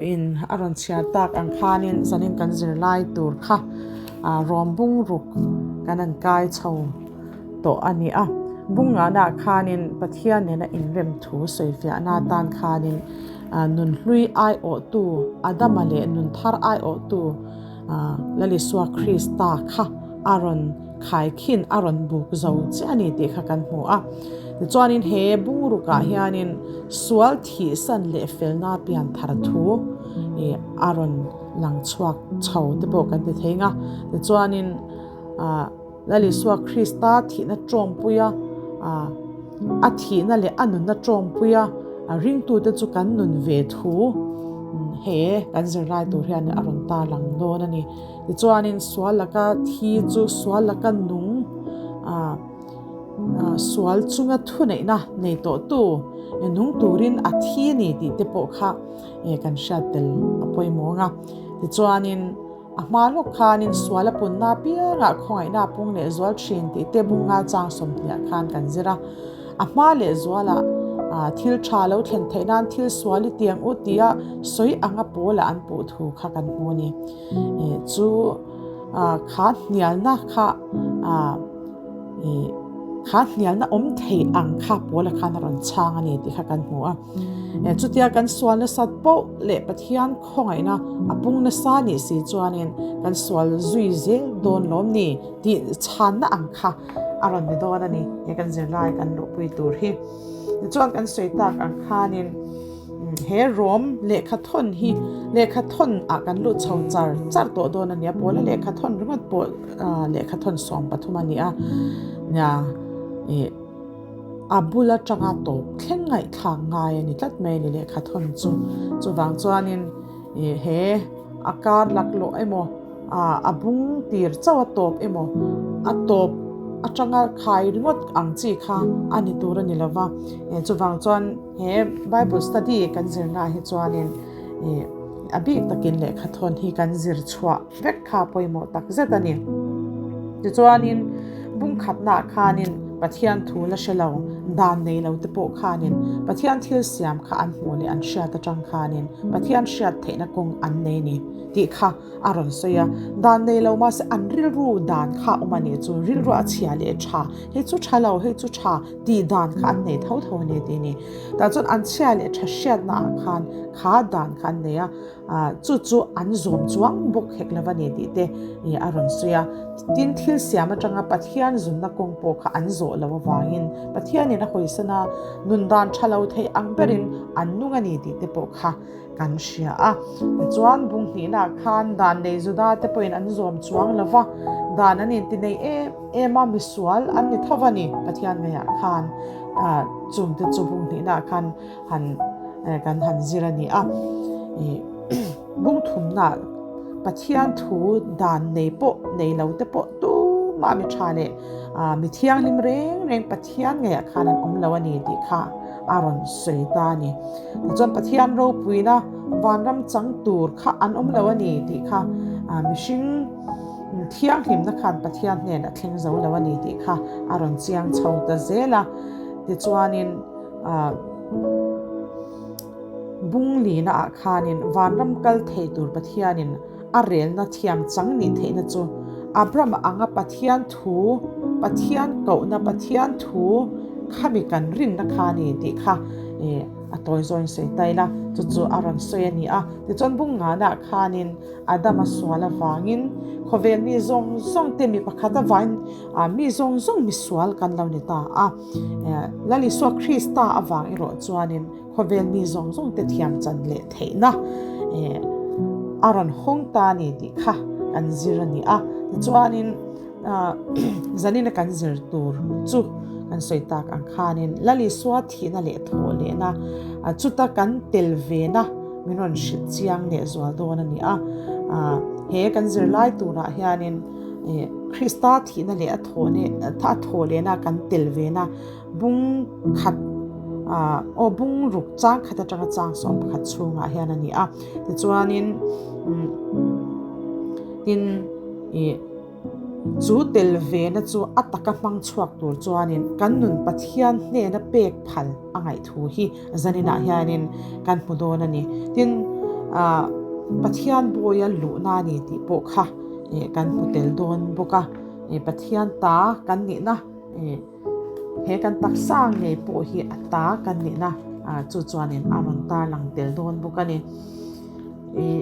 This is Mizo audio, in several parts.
In a rawn chhiar tak ang khanin zanin kan zirlai tur kha rawm bung ruk kan han kai chho tawh a ni a. Bung ngahnaah khanin Pathian nena inrem thu sawifiahna atan khanin nunhlui aiawhtu Adama leh nunthar aiawhtu Lalisua Krista kha a rawn khaikhin a rawn buk zo chiah a ni tih kha kan hmu a. Tichuanin he bungrukah hianin sual thihsan leh felna pian thar thu ih a rawn lang chhuak chho te pawh kan ti thei ang a. Tichuanin ah Lalisua Krista thihna tawngpuia ah a thihna leh a nunna tawngpuia ringtute chu kan nun ve thu he kan zirlai tur hian a rawn tarlang dawn a ni. Tichuanin sual laka thi chu sual laka nung ah sual chunga thuneihna nei tawhtu nung turin a thi a ni tih te pawh kha kan hriat tel a pawimawh ang a. Tichuanin a hma lawk khanin sual a punna apiangah khawngaihna a pung leh zual thin tih te bunga chang sawmhniah khan kan zir a. A hma leh zualah thil tha lo thlen theih nan thil sual i tiang u tia sawi anga pawlah an puh thu kha kan hmu a ni. Chu kha hnialna kha kha hnialna awm thei ang kha pawla khan a rawn chhang a ni tih kha kan hmu a. Chutia kan sual nasat poh leh Pathian khawngaihna a pung nasa nih si chuanin kan sual zui zel dawn lawm ni tih chhanna ang kha a rawn ni dawn a ni he kan zirlai kan luhpui tur hi. Tichuan kan sawi tak ang khanin he rawm lehkha thawn hi lehkha thawn ah kan lut chho char char tawh dawn a nia pawla lehkha thawn ringawt pawh lehkha thawn 13 a ni a nia ih a bul atanga tawp thleng ngaihthlak ngai a ni tlat mai a ni lehkha thawn chu chuvang chuanin ih he a kar laklawh emaw a bung tir chauh a tawp emaw a tawp atanga khai ringawt ang chi kha a ni tur a ni lo va chuvang chuan he bible study kan zirna ah hi chuanin ih a bik takin lehkha thawn hi kan zir chhuah vek kha pawimawh tak zet a ni tichuanin bung khatna ah khanin Pathian thu la hre lo dan nei lo te pawh khanin Pathian thil siam kha an hmuh leh an hriat atang khanin Pathian hriat theihna kawng an nei a ni tih kha a rawn sawi a, dan nei lo mahse an rilru dan kha awm a nih chu, rilru a chhia leh tha, hei chu tha lo, hei chu tha tih dan kha an nei tho tho a ni tih a ni. Tah chuan an chhia leh tha hriatna ah khan kha dan kha an nei a, chu chu an zawm chuang bawk hek lo a ni tih te a rawn sawi a. Tin, thil siam atanga Pathian zunna kawng pawh kha an zawh lo avangin Pathianin a hawisan a, nun dan tha lo thei ang berin an nung a ni tih te pawh kha kan hria a. Tichuan, bung hnihnaah khan dan nei Juda te pawhin an zawm chuang lo va, dan an inti nei em em a, misual an ni tho va ni, Pathian ngeiah khan chungte chu bung hnihnaah khan han kan han zir a ni a. Bung thumnaah Pathian thu dan nei pawh nei lo te pawh tumah mi tha leh mi thianghlim reng reng Pathian ngeiah khan an awm lo a ni tih kha a rawn sawi ta a ni. Tichuan Pathian ropuina vanram chang tur kha an awm lo a ni tih kha mihring thianghlimna khan Pathian hnen a thleng zo lo a ni tih kha a rawn chiang chho ta zel a. Tichuanin bung lina ah khanin vanram kal thei tur Pathianin a relna thiam chang nih theihna chu Abraham anga Pathian thu, Pathian kohna, Pathian thu khami kan rinna kha a ni tih kha a tawi zawin sawi ta ila, chu chu a rawn sawi a ni a. Tichuan bung nganah khanin Adama sual avangin khawvel mi zawng zawng te mi pakhat avangin mi zawng zawng misual kan lo ni ta a. Lal Isua Krista avang erawh chuanin Khawvel mi zawng zawng te thiam chan leh theihna a rawn hawng ta a ni tih kha kan zir a ni a. Tichuanin zanina kan zir tur chu kan sawi tak ang khanin Lal Isua thihna leh thawh lehna chuta kan tel vena min rawn hrilh chiang leh zual dawn a ni a. He kan zir lai turah hianin Krista thihna leh a thawh lehna kan tel vena Bung khat ah aw bung ruk chang khat atanga chang 11 chhungah hian a ni a tichuanin umm tin ih chu tel ve na chu a taka hmang chhuak tur chuanin kan nun Pathian hnena pek phal a ngaih thu hi zaninah hianin kan hmu dawn a ni tin. Pathian bawia luhna a ni tih pawh kha kan hmu tel dawn bawk a. Pathian ta kan nihna he kan taksa ngei pawh hi a ta kan nihna chu chuanin a rawn tarlang tel dawn bawk a ni.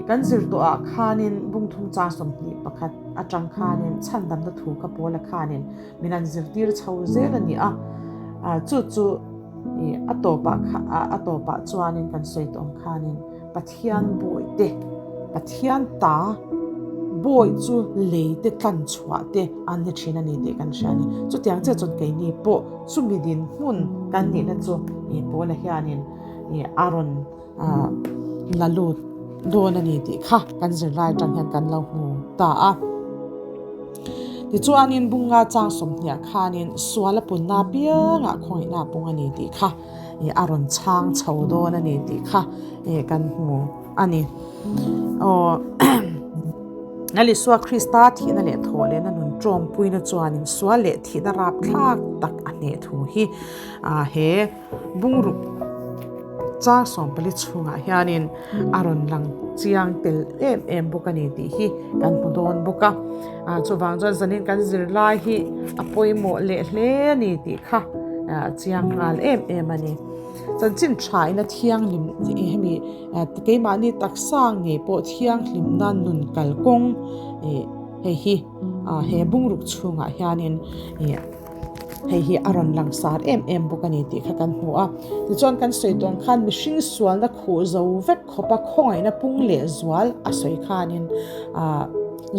Kan zir tawhah khanin bungthum chang 21 atang khanin chhandamna thu kha Paula khanin min han zirtir chho zel a ni a, chu chu a tawpah a tawpah chuanin kan sawi tawh ang khanin Pathian bawihte, Pathian ta bawih chu lei te tlan chhuah te an ni thin a ni tih kan hria a ni. Chutiang chiah chuan keini pawh chumi dinhmun kan nihna chu Paula hianin a rawn la lut dawn a ni tih kha kan zirlai atang hian kan lo hmu ta a. Tichuanin bunga chang sawmhniah khanin sual a punna apiangah khawngaihna a pung a ni tih kha a rawn chhang chho dawn a ni tih kha kan hmu a ni. Aw Lal Isua Krista thihna leh thawhlehna nun tawmpuina chuanin sual leh thihna rapthlak tak a hneh thu hi he Bungruk chang 14 chhungah hianin a rawn lang chiang tel em em bawk a ni tih hi kan hmu dawn bawk a. Chuvang chuan zanin kan zirlai hi a pawimawh leh hle a ni tih kha a chiang nghal em em a ni. Chanchin thaina thianghlim hemi keimahni taksa ngei pawh thianghlimna nun kalkawng hei hi he bungruk chhungah hianin Hei hi a rawn langsar em em bawk a ni tih kha kan hmu a. Tichuan kan sawi tawng khan mihring sualna khuh zo vek khawpa khawngaihna pung leh zual a sawi khanin ah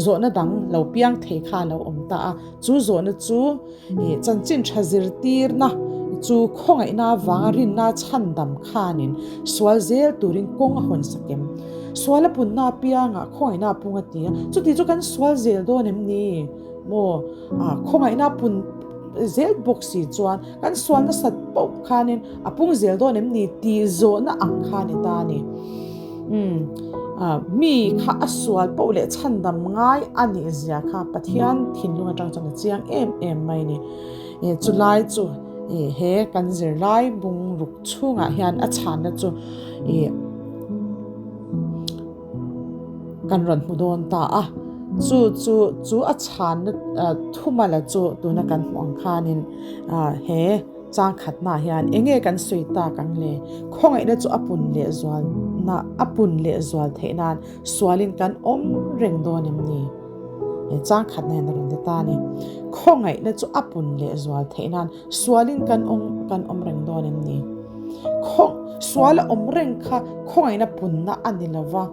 zawhna dang lo piang thei kha a lo awm ta a. Chu zawhna chu ih chanchin tha zirtirna chu khawngaihna avanga rinna chhandam khanin sual zel turin kawng a hawn sak em? Sual a punna apiangah khawngaihna a pung a ti a, chuti chu kan sual zel dawn em ni? Maw? Ah, khawngaihna pun zel bawk si chuan kan sual nasat poh khanin a pung zel dawn em ni tih zawhna ang kha ni ta a ni. Umm, ah, mi kha a sual poh leh chhandam ngai a nih zia kha Pathian thinlung atang chuan a chiang em em mai a ni. Eh, chulai chu eh he kan zirlai bungruk chhungah hian a chhanna chu eh Kan rawn hmu dawn ta a, chu chu chu a chhanna thumala chu tuna kan hmuh ang khanin he chang khatnaah hian eng nge kan sawi tak ang le? Khawngaihna chu a pun leh zual na a pun leh zual theih nan sualin kan awm reng dawn em ni? He chang khatna hian a rawn ti ta a ni. Khawngaihna chu a pun leh zual theih nan Sualin kan awm kan awm reng dawn em ni? Khaw sual a awm reng kha khawngaihna punna a ni lo va.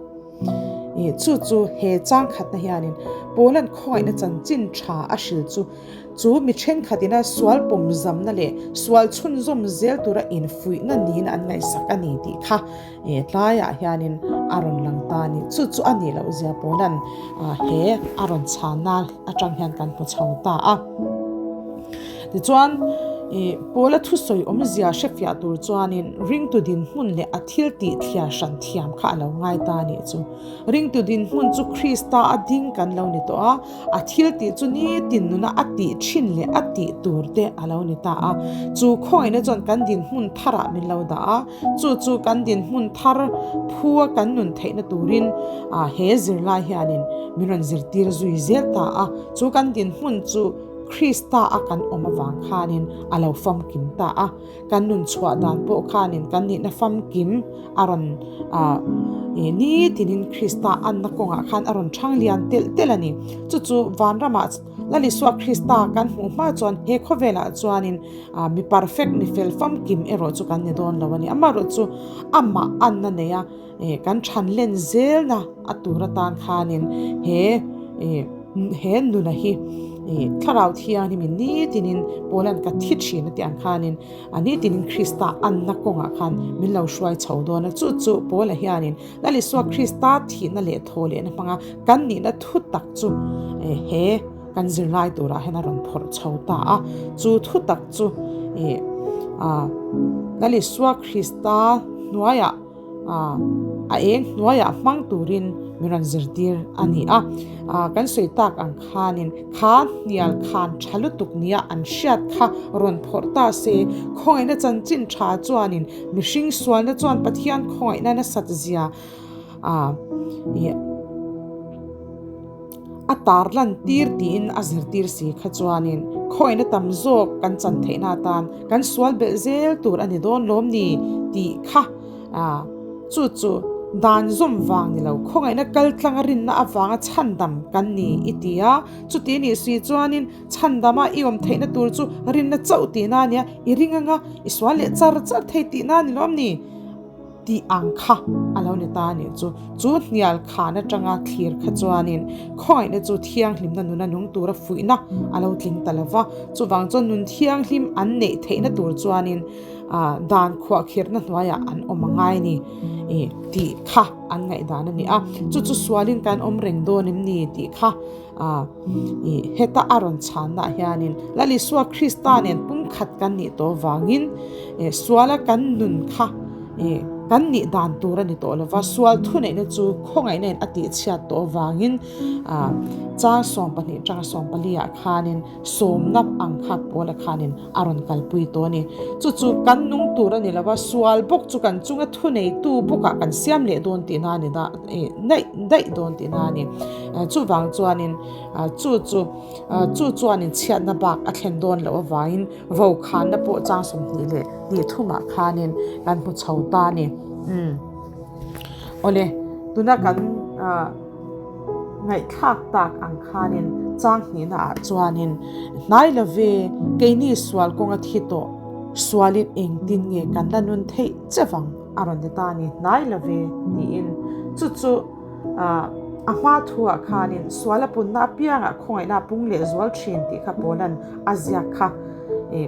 Ih chu chu he chang khatna hianin Paula'n khawngaihna chanchin tha a hril chu chu mi thenkhatina sual pawmzamna leh sual chhunzawm zel tura infuihna niin an ngaihsak a ni tih kha He tlaiah hianin a rawn lang ta a ni. Chu chu a nih loh zia Paula'n he a rawn chhanna atang hian kan hmu chho ta a. Tichuan, Paula thusawi awmzia hrefiah tur chuanin ringtu dinhmun leh a thil tih thliar hran thiam kha a lo ngai ta a nih chu. Ringtu dinhmun chu Krista a ding kan lo ni tawh a, a thil tih chu nitin nuna a tih thin leh a tih tur te a lo ni ta a. Chu khawngaihna chuan kan dinhmun tharah min lo dah a, chu chu kan dinhmun thar phua kan nun theihna turin he zirlai hianin min rawn zirtir zui zel ta a. Chu kan dinhmun chu Krista a kan awm avang khanin a lo famkim ta a. Kan nun chhuah dan pawh khanin kan nihna famkim a rawn nitinin Krista anna kawngah khan a rawn thang lian telh telh a ni. Chu chu vanramah Lal Isua Krista kan hmuh hma chuan he khawvelah chuanin mi perfect, mi fel famkim erawh chu kan ni dawn lo a ni. Amaherawhchu amah anna neia Kan than len zelna a tur atan khanin he he nuna hi thlarau thianghlim in nitinin Paula'n ka thi thin a tih ang khanin a nitinin Krista anna kawngah khan min lo hruai chho dawn a. Chu chu Paula hianin Lal Isua Krista thihna leh thaw lehna hmanga kan nihna thu tak chu he kan zirlai turah hian a rawn phawrh chho ta a. Chu thu tak chu Lal Isua Krista hnuaiah a eng hnuaiah hmang turin min rawn zirtir a ni a. Kan sawi tak ang khanin kha hnial khan tha lutuk nia an hriat kha rawn phawrh ta se, khawngaihna chanchin tha chuanin mihring sualna chuan Pathian khawngaihna nasat zia. Ih a tar lan tir tiin a zirtir si kha chuanin khawiahna tam zawk kan chan theihna atan kan sual belh zel tur a ni dawn lawm ni tih kha chu chu dan zawm vang ni lo khawngaihna kal tlanga rinna avanga chhandam kan ni i ti a, chuti nih si chuanin chhandama i awm theihna tur chu rinna chauh tihna a nia, i ring anga i sual leh char char thei tihna a ni lawm ni? Tih ang kha a lo ni ta a nih chu. Chu hnial khan atanga thlir kha chuanin khawngaihna chu thianghlimna nuna nung tura fuihna a lo tling ta lo va. Chuvang chuan nun thianghlim an neih theihna tur chuanin dan khuahkhirhna hnuaiah an awm a ngai ni tih kha an ngaihdan a ni a. Chu chu sualin kan awm reng dawn em ni tih kha Ih, heta a rawn chhannaah hianin Lal Isua Krista nen pumkhat kan nih tawh vangin ih suala kan nun kha ih kan nih dan tur a ni tawh lova, sual thuneihna chu khawngaihna in a tihchhiat tawh vangin ah chang 12 tanga 14 ah khanin sawmna ang kha Paula khanin a rawn kalpui tawh a ni. Chu chu kan nung tur a ni lova, sual bawk chu kan chunga thuneitu bawkah kan siam leh dawn tihna a ni da ih daih daih dawn tihna a ni. Chuvang chuanin chu chu chu chuanin chhiatna bak a thlen dawn loh avangin vokhanna pawh chang 22 thumah khanin kan hmu chho ta a ni. Umm awle tuna kan ngaihthlak tak ang khanin chang hnihna ah chuanin hnai love keini sual kawnga thi tawh sualin engtin nge kan la nun theih che vang a rawn ti ta a ni hnai love tiin chu chu A hma thuah khanin sual a punna apiangah khawngaihna a pung leh zual thin tih kha Paula'n a ziak kha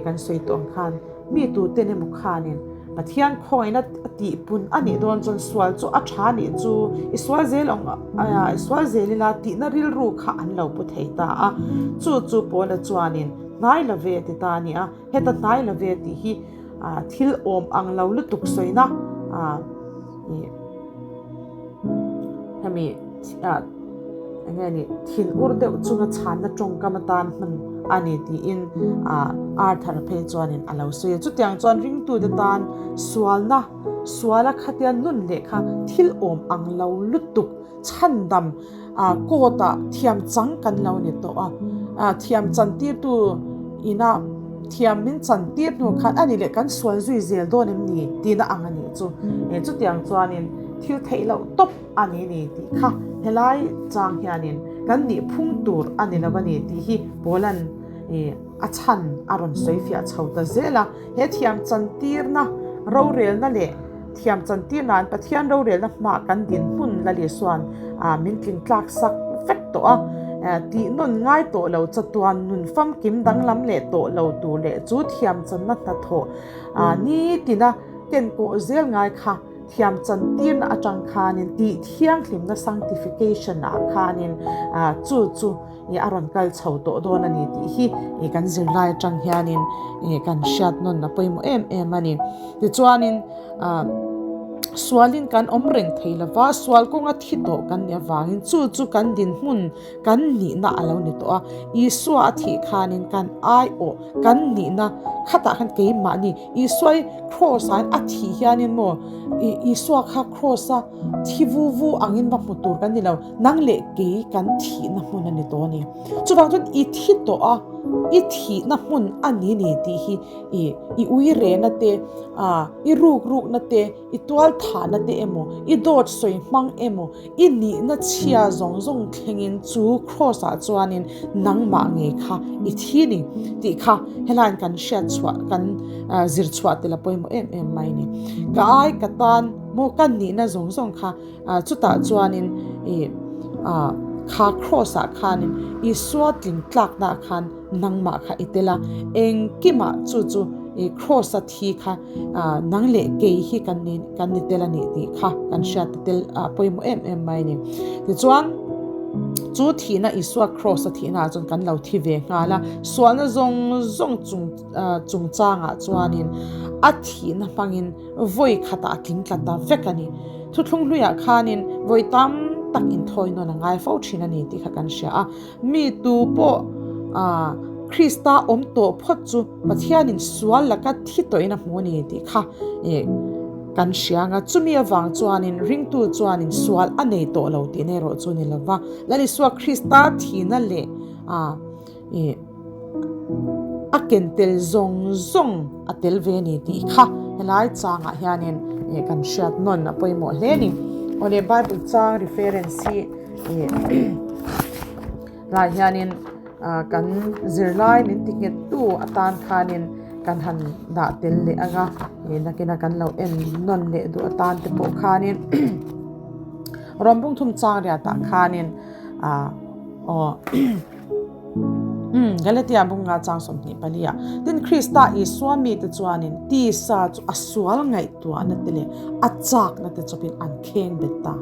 kan sawi tawh ang khan mi tuten emaw khanin Pathian khawngaihna a tihpun a nih dawn chuan sual chu a tha nih chu i sual zel ang i sual zel ila tihna rilru kha an lo pu thei ta a, chu chu Paula chuanin hnai lo ve ti ta a ni a, heta hnai lo ve tih hi thil awm ang lo lutuk sawina ih. Hemi ah eng nge ni thin ur deuh chunga chhanna tawngkam atan hman a ni tiin ah Arthur phei chuanin a lo sawi a. Chutiang chuan ringtute tan sualna suala khatia nun leh kha thil awm ang lo lutuk chhandam ah court ah thiam chang kan lo ni tawh a, ah thiam chan tirtu ina thiam min chan tir hnu khan a ni leh kan sual zui zel dawn em ni tihna ang a nih chu. Chutiang chuanin thil theih loh tawp a ni ni tih kha helai chang hianin kan nih phung tur a ni lo a ni tih hi Paula'n a chhan a rawn sawi fiah chho ta zel a. He thiam chan tirna rorelna leh thiam chan tir nan Pathian rorelna hmaah kan dinhmun la leh chuan min tling tlak sak vek tawh a, tih nawn ngai tawh lo chatuan nun famkim danglam leh tawh lo tur leh chu thiam channa hnathawh nitina kenkawh zel ngai kha thiam chan tirna atang khanin tih thianghlimna sanctification ah khanin chu chu ih a rawn kal chho tawh dawn a ni tih hi ih kan zirlai atang hianin ih kan hriat nawn a pawimawh em em a ni. Tichuanin ah sualin kan awm reng thei lova, sual kawnga thi tawh kan nih avangin chu chu kan dinhmun kan nihna a lo ni tawh a. Isua a thih khanin kan aiawh kan nihna khatah khan keimahni Isua hi cross ah hian a thih hianin maw ih Isua kha cross a thi vu vu angin va hmu tur kan ni lo. Nang leh kei kan thihna hmun a ni tawh a ni. Chuvang chuan i thi tawh a, i thihna hmun a ni ni tih hi i i ui rehna te, ah i ruk rukna te, i tual thahna te emaw, i dawt sawi hmang emaw, i nihna chhia zawng zawng thlengin chu cross ah chuanin nangmah ngei kha i thi ni tih kha helaiin kan hriat chhuah kan zir chhuah tel a pawimawh em em mai a ni. Ka ai ka tan maw ka nihna zawng zawng kha Chutah chuanin ih ah kha cross ah khanin Isua tling tlakna ah khan nangmah kha i tel a, engkimah chu chu ih cross a thi kha ah nang leh kei hi kan ni kan ni tel a nih tih kha kan hriat ta tel ah pawimawh em em mai a ni. Tichuan chu thihna Isua cross a thihna ah chuan kan lo thi ve nghal a, sualna zawng zawng chung ah chungchangah chuanin a thihna hmangin vawi khatah a tling tla ta vek a ni. Thuthlung hluiah khanin vawi tam tak inthawi nawn a ngai fo thin a ni tih kha kan hria a. Mi tu pawh ah Krista awm tawh phawt chu Pathianin sual laka thi tawhin a hmu a ni tih kha ih. kan hria anga chumi avang chuanin ringtu chuanin sual a nei tawh lo tihna erawh chu ni lova Lal Isua Krista thihna leh ah ih a ken tel zawng zawng a tel ve a ni tih kha helai changah hianin ih kan hriat nawn a pawimawh hle a ni. Awle Bible chang reference hi ih Tlaiah hianin kan zirlai min ti nghet tu atan khanin kan han dah tel leh ang a, ih nakina kan lo en nawn leh duh atan te pawh khanin rawn bung thum chang riat ah khanin ah aw umm Galatia bunga chang 24 ah tin Krista Isua mite chuanin tisa chu a sual ngaihtuahna te leh a chakna te chawpin an kheng bet ta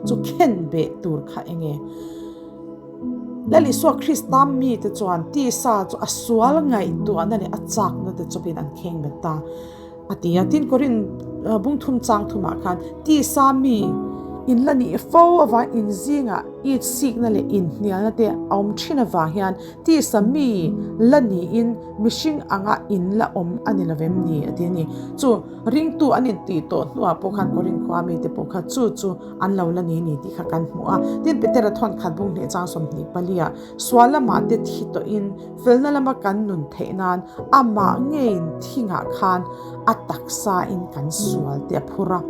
chu khen beh tur kha enge. Lal Isua Krista mite chuan tisa chu a sual ngaihtuahna leh a chakna te chawpin an kheng bet ta a ti a. Tin, Korin bungthum chang thumah khan tisa mi in la nih fo avang inzingah itsikna leh inhnialna te a awm thin avang hian tisa mi la niin mihring anga in la awm a ni lovem ni a ti a ni. Chu ringtu an intih tawh hnuah pawh khan Korin khua mite pawh kha chu chu an lo la ni ni tih kha kan hmu a. Tin, Petera thawn khat bung hnih chang 24 ah sual lamah te thi tawhin felna lama kan nun theih nan amah ngeiin thingah khan a taksa in kan sual te a phur a,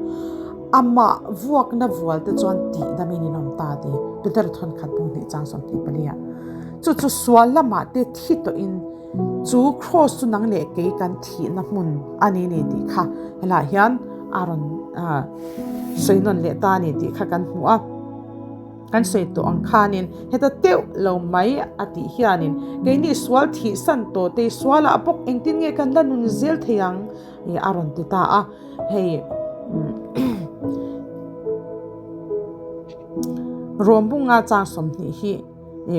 amah vuakna vual te chuan tih damin in awm ta ti Petera thawn khat bung hnih chang 24 ah. Chu chu sual lamah te thi tawhin Chu Kraws chu nang leh kei kan thihna hmun a ni ni tih kha helaiah hian a rawn sawi nawn leh ta a ni tih kha kan hmu a. Kan sawi tawh ang khanin heta teuh lo mai a tih hianin keini sual thih san tawh te sualah bawk engtin nge kan la nun zel thei ang a rawn ti ta a. Hei Rawmbunga chang 20 hi.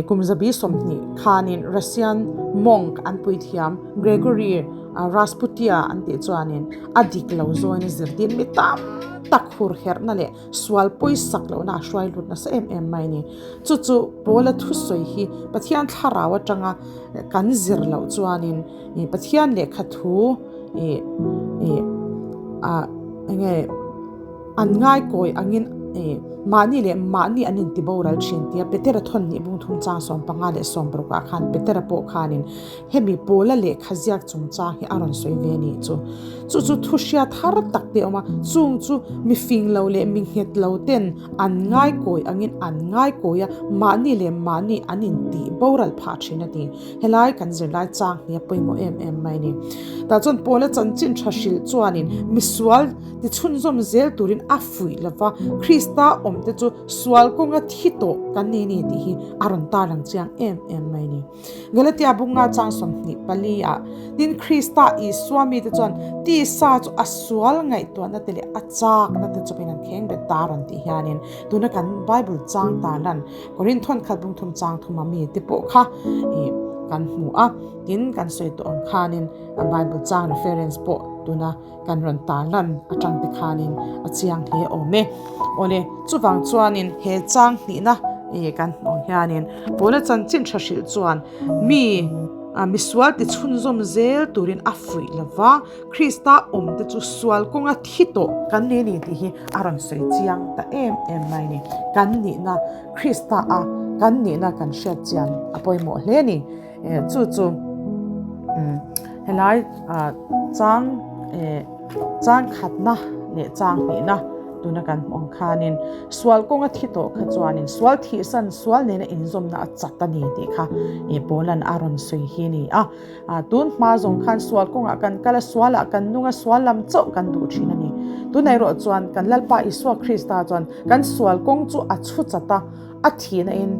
Kum zabi 20 khanin Russian monk an puithiam Gregory Rasputia an tih chuanin a dik lo zawin a zirtir mi tam tak hur herhna leh sual pawisak lohna a hruai lut nasa em em mai a ni. Chu chu Paula thusawi hi Pathian thlarau atanga kan zir loh chuanin Pathian lehkha thu ih ih ah enge An ngaikawi angin mahni leh mahni an inti boral thin tia Petera thawn nih bung thum chang 15 leh 60 ah khan Petera pawh khanin hemi pawla lehkha ziak chungchang hi a rawn sawi ve a nih chu. Chu chu thu hriat har tak te a awm a, chung chu mi fing lo leh mi nghet lo ten an ngaikawi angin an ngaikawi a, mahni leh mahni an inti boral phah thin a ti. Helai kan zirlai chang hi a pawimawh em em mai a ni. Tah chuan pawla chanchin tha hrilh chuanin misual Ti chhunzawm zel turin a fuih lova, Krista awmte chu sual kawnga thi tawh kan ni ni tih hi a rawn tarlang chiang em em mai a ni. Galatia bunga chang 24 ah tin Krista Isua mite chuan tisa chu a sual ngaihtuahna te leh a chakna te chawpin an kheng bet ta a rawn tih hianin tuna kan Bible chang tarlan Korinth thawnkhat bung thum chang thuma mite pawh kha ih kan hmu a, tin kan sawi tawh ang khanin Bible chang reference pawh tuna Kan rawn tarlan atang te khanin a chiang hle awm e. Awle, chuvang chuanin he chang hnihna ih kan hmuh ang hianin Paula chanchin tha hrilh chuan mi misual ti chhunzawm zel turin a fuih lo va, Krista awm te chu sual kawnga thi tawh kan ni ni tih hi a rawn sawi chiang ta em em mai a ni. Kan nihna Krista a kan nihna kan hriat chian a pawimawh hle a ni. Chu chu helai chang chang khatna leh chang hnihna tuna kan hmuh ang khanin sual kawnga thi tawh kha chuanin sual thihsan sual nena inzawmna a chat a ni tih kha Paula'n a rawn sawi hi a ni a. Tun hma zawng khan sual kawngah kan kal a, sualah kan nung a, sual lam chauh kan duh thin a ni. Tunah erawh chuan kan Lalpa Isua Krista chuan kan sual kawng chu a chhu chat a, A thihna in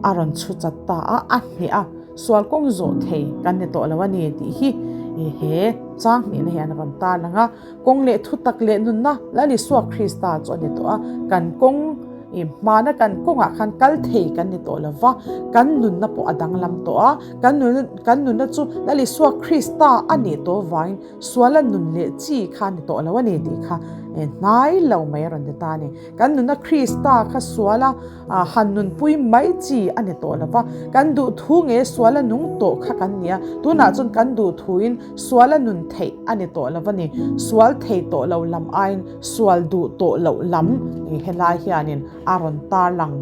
a rawn chhu chat ta a, a hneh a, sual kawng zawh thei kan ni tawh lo a ni tih hi he chang hnihna hian a rawn tarlang a. Kawng leh thutak leh nunna Lal Isua Krista chu a ni tawh a, kan kawng hmana kan kawngah khan kal thei kan ni tawh lo va, kan nunna pawh a danglam tawh a, kan kan nunna chu Lal Isua Krista a nih tawh vangin suala nun leh chi kha a ni tawh lo a ni tih kha. hnai lo mai a rawn ti ta a ni. Kan nuna Krista kha suala han nunpui mai chi a ni tawh lo va, kan duhthu nge suala nung tawh kha kan ni a, tunah chuan kan duhthuin suala nun theih a ni tawh lo va ni. Sual thei tawh lo lam aiin sual duh tawh loh lam helai hianin a rawn tarlang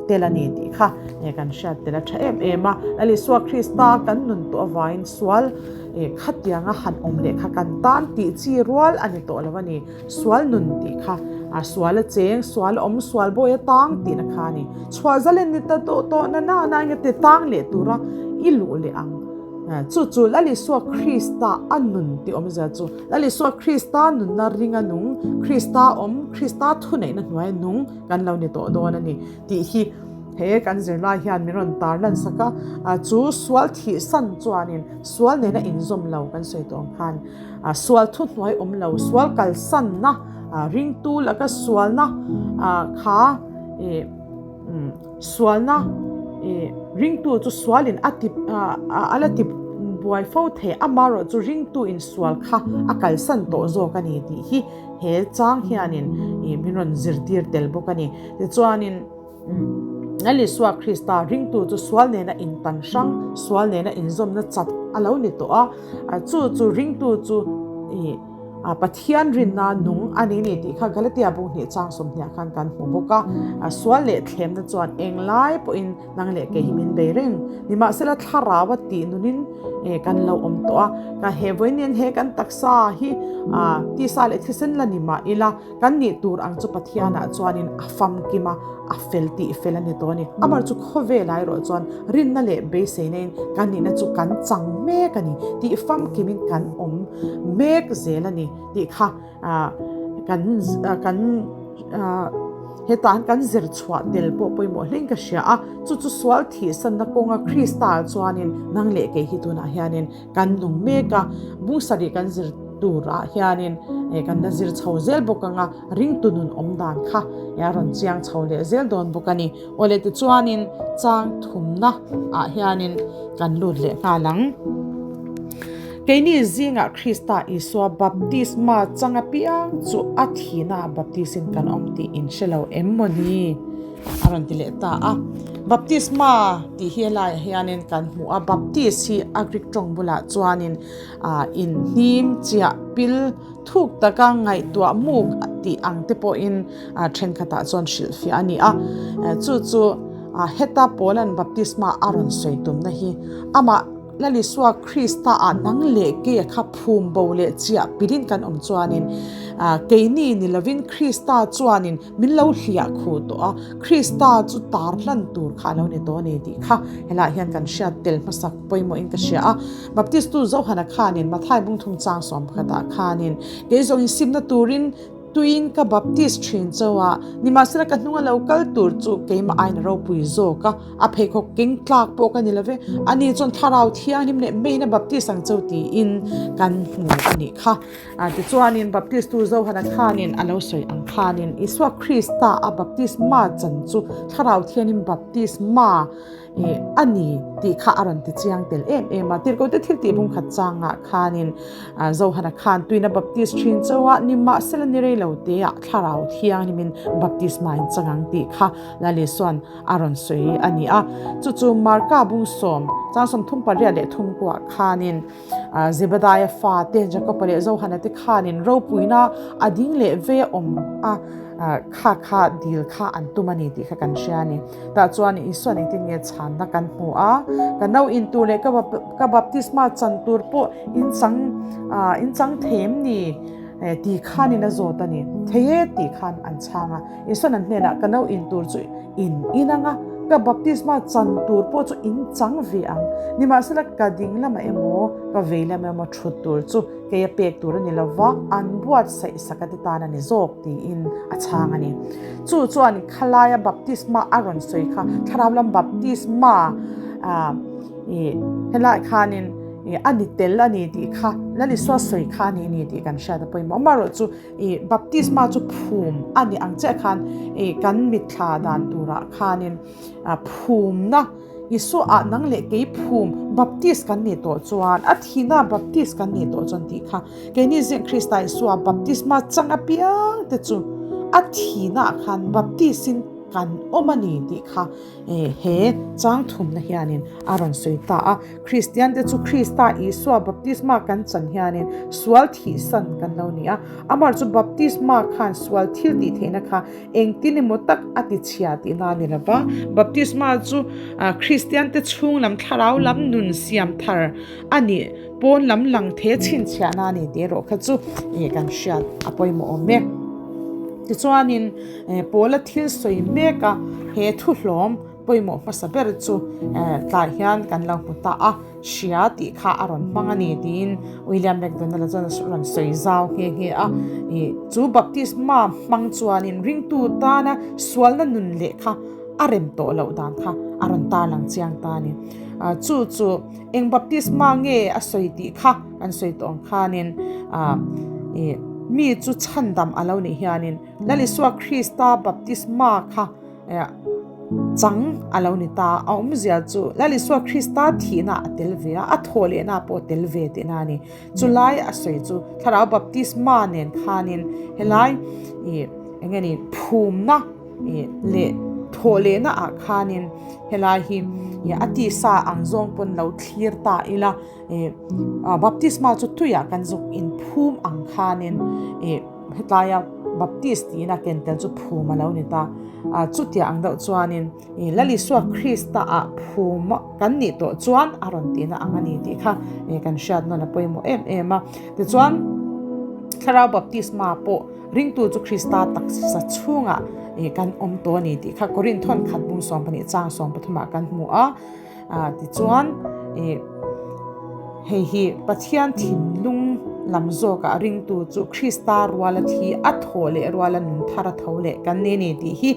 tel a ni tih kha kan hriat tel a tha em em a. Lal Isua Krista kan nun tawh avangin sual khatianga han awm leh kha kan tan tih chi rual a ni tawh lo a ni. Sual nun tih kha sual a cheng, sual a awm, sual bawi a tang tihna kha a ni. Chhuah zalen ni ta tawh tawh na na na enge ti tang leh tura i luh leh ang. Chu chu Lal Isua Krista a nun tih awmzia chu Lal Isua Krista nunna ringa nung, Krista awm, Krista thuneihna hnuaia nung kan lo ni tawh dawn a ni tih hi he kan zirlai hian min rawn tar lan sak a. Chu sual thihsan chuanin sual nena inzawm lo kan sawi tawh ang khan sual thuhnuai awm lo, sual kalsanna, ringtu laka sualna kha ih Sualna ih ringtu chu sualin a ti a la ti buai fo thei amarawh chu ringtu in sual kha a kalsan tawh zawk a ni tih hi he chang hianin ih min rawn zirtir tel bawk a ni. Tichuanin Lal Isua Krista ringtu chu sual nena intan hrang, sual nena inzawmna chat a lo ni tawh a, chu chu ringtu chu ih A Pathian rinna nung a ni ni tih kha Galatia bung hnih chang sawmhniah khan kan hmu bawk a. A sual leh thlemna chuan englai pawhin nang leh kei hi min bei reng. Nimahsela thlarau a tih nunin kan lo awm tawh a. Ka he vawiin he kan taksa hi tisa leh thisen la ni mah ila kan nih tur ang chu Pathianah chuanin a famkim a, a fel tih fel a ni tawh a ni. Amah chu khawvel erawh chuan rinna leh beiseina in kan nihna chu kan chang mek a ni tih famkimin kan awm mek zel a ni tih kha kan kan hetah hian kan zir chhuah tel pawh pawimawh hlein ka hria a, chu chu sual thihsanna kawnga Krista chuanin nang leh kei hi tunah hianin kan nung mek a, bung sarih kan zir turah hianin kan la zir chho zel bawk ang a, ringtu nun awm dan kha a rawn chiang chho leh zel dawn bawk a ni. Awle tichuanin chang thumna ah hianin kan lut leh nghal ang. Keini zingah Krista Isua baptisma chang apiang chu a thihna baptisin kan awm tih in hre lo em maw ni? A rawn ti leh ta a. Baptisma tih hi helaiah hianin kan hmu a, baptis hi a Greek tawng bulah chuanin inhnim chiah pil thuk taka ngaihtuah muk tih ang te pawhin thenkhatah chuan hrilhfiah a ni a. Chu chu heta Paula'n baptisma a rawn sawi tumna hi amah Lal Isua Krista ah nang leh keia kha phum bo leh chiah pilin kan awm chuanin keini ni lovin Krista chuanin Min lo hliah khuh tawh a, Krista chu tar hlan tur kha a lo ni tawh a ni tih kha helaiah hian kan hriat tel hmasak pawimawhin ka hria a. Baptistu Johana khanin Mathai bungthum chang sawm pakhatah khanin, Kei zawng insimna turin tuiin ka baptist thin chauh a, nimahsela ka hnunga lo kal tur chu keimah aiin a ropui zawk a, a pheikhawk keng tlak pawh ka ni lo ve, ani chuan Thlarau Thianghlim leh meiin a baptist ang chauh tiin kan hmu a nih kha. Tichuanin, Baptistu Johana khanin a lo sawi ang khanin, Isua Krista a baptisma chan chu Thlarau Thianghlim baptisma a ni tih kha a rawn ti chiang tel em em a. Tirhkohte thiltih bungkhat changah khanin Johana khan tuina baptist thin chauh a, nimahsela ni rei lo teah Thlarau Thianghlimin baptisma in chang ang tih kha Lal Isua'n a rawn sawi a ni a. Chu chu Marka bungsawm chang 38 leh thumkuah khanin, Zebediah fate Jakoba leh Johana te khanin ropuina a ding leh ve awm a, kha kha dil kha an tum a ni tih kha kan hria a ni. Tah chuan Isua'n engtin nge chhanna kan hmu a, ka no in tur leh ka baptisma chan tur pawh in chang in chang thei em ni tih khanin a zawt a ni. Thei e tih khan an chhang a. Isua'n an hnenah ka no in tur chu in in ang a, ka baptisma chan tur pawh chu in chang ve ang. Nimahsela ka ding lamah emaw, ka vei lamah emaw thut tur chu kei a pek tur a ni lo va, an buatsaih sak a ti tan a ni zawk tiin a chhang a ni. Chu chuan khalaia baptisma a rawn sawi kha thlarau lam baptisma ih helaiah khanin a ni tel a ni tih kha Lal Isua sawi kha a ni ni tih kan hriat a pawimawh. Amaherawhchu Ih baptisma chu phum a ni ang chiah khan ih kan mitthla dan turah khanin phumna Isua ah nang leh kei phum baptist kan nih tawh chuan, a thihna baptist kan nih tawh chuan tih kha keini zing Krista Isua baptisma chang apiang te chu a thihna ah khan baptist in kan awm a ni tih kha he chang thumna hianin a rawn sawi ta a. Kristian te chu Krista Isua baptisma kan chan hianin sual thihsan kan lo ni a, amah chu baptisma khan sual thil tih theihna kha engtin emaw tak a ti chhia tihna a ni lo va. Baptisma chu Kristian te chhung lam thlarau lam nun siam thar a nih pawn lam lang the chhinchhiahna a ni tih erawh kha chu kan hriat a pawimawh awm e. Tichuanin Paula thil sawi mek a, he thuhlawm pawimawh hmasa ber chu tlai hian kan lo hmu ta a, hria tih kha a rawn hmang a ni tiin William McDonald-a chuan a rawn sawi zau nghe nghe a. Ih chu baptisma hmang chuanin ringtu tana sualna nun leh kha a rem tawh loh dan kha a rawn tarlang chiang ta a ni. Chu chu eng baptisma nge a sawi tih kha kan sawi tawh ang khanin ih mi chu chhandam a lo nih hianin Lal Isua Krista baptisma kha Chang a lo ni ta, a awmzia chu Lal Isua Krista thihna a tel ve a, a thawh lehna pawh a tel ve tihna a ni. Chulai a sawi chu Thlarau Baptisma nen khanin helai ih eng nge ni phumna ih leh thawh lehna ah khanin helai hi ih a tisa ang zawng pawn lo thlir ta ila ih Baptisma chu tuiah kan zuk inphum ang khanin ih. Hetaia Baptist tiin a ken tel chu phum a lo ni ta. Chutiah ang deuh chuanin Lal Isua Krista ah phum kan nih tawh chuan a rawn tihna ang a ni tih kha kan hriat nawn a pawimawh em em a. Tichuan Thlarau Baptisma pawh ringtu chu Krista taksa chhungah kan awm tawh a ni tih kha Korinth thawnkhat bung 12 chang 13 ah kan hmu a. Tichuan, hei hi Pathian thinlung lam zawkah ringtu chu Krista ruala thi a thawh leh ruala nun thar a tho leh kan ni a ni tih hi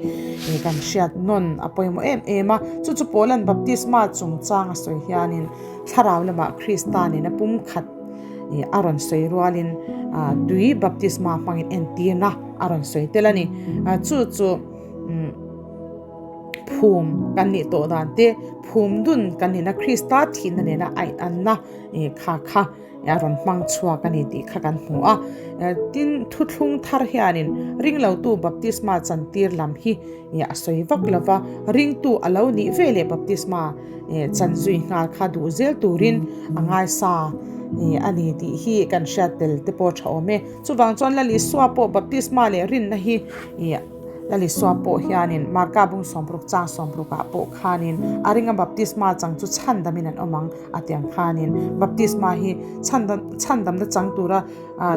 kan hriat nawn a pawimawh em em a. Chu chu Paula'n baptisma chungchang a sawi hianin thlarau lamah Krista nena pumkhat a rawn sawi rualin tui baptisma hmangin entirna a rawn sawi tel a ni. Chu chu. Phum kan nih tawh dan te, phum dun kan nihna Krista thihna nena a inanna kha kha a rawn hmang chhuak a ni tih kha kan hmu a. Tin, thuthlung thar hianin ringlotu baptisma chantir lam hi a sawi vak lo va, ringtu a lo nih ve leh baptisma chan zui nghal kha duh zel turin a ngaisa a ni tih hi kan hriat tel te pawh a tha awm e. Chuvang chuan Lal Isua pawh baptisma leh rinna hi Lal Isua pawh hianin Marka bung 60 chang 60 ah pawh khanin a ringa baptisma chang chu chhandamin an awm ang a ti ang khanin baptisma hi chhandamna chang tura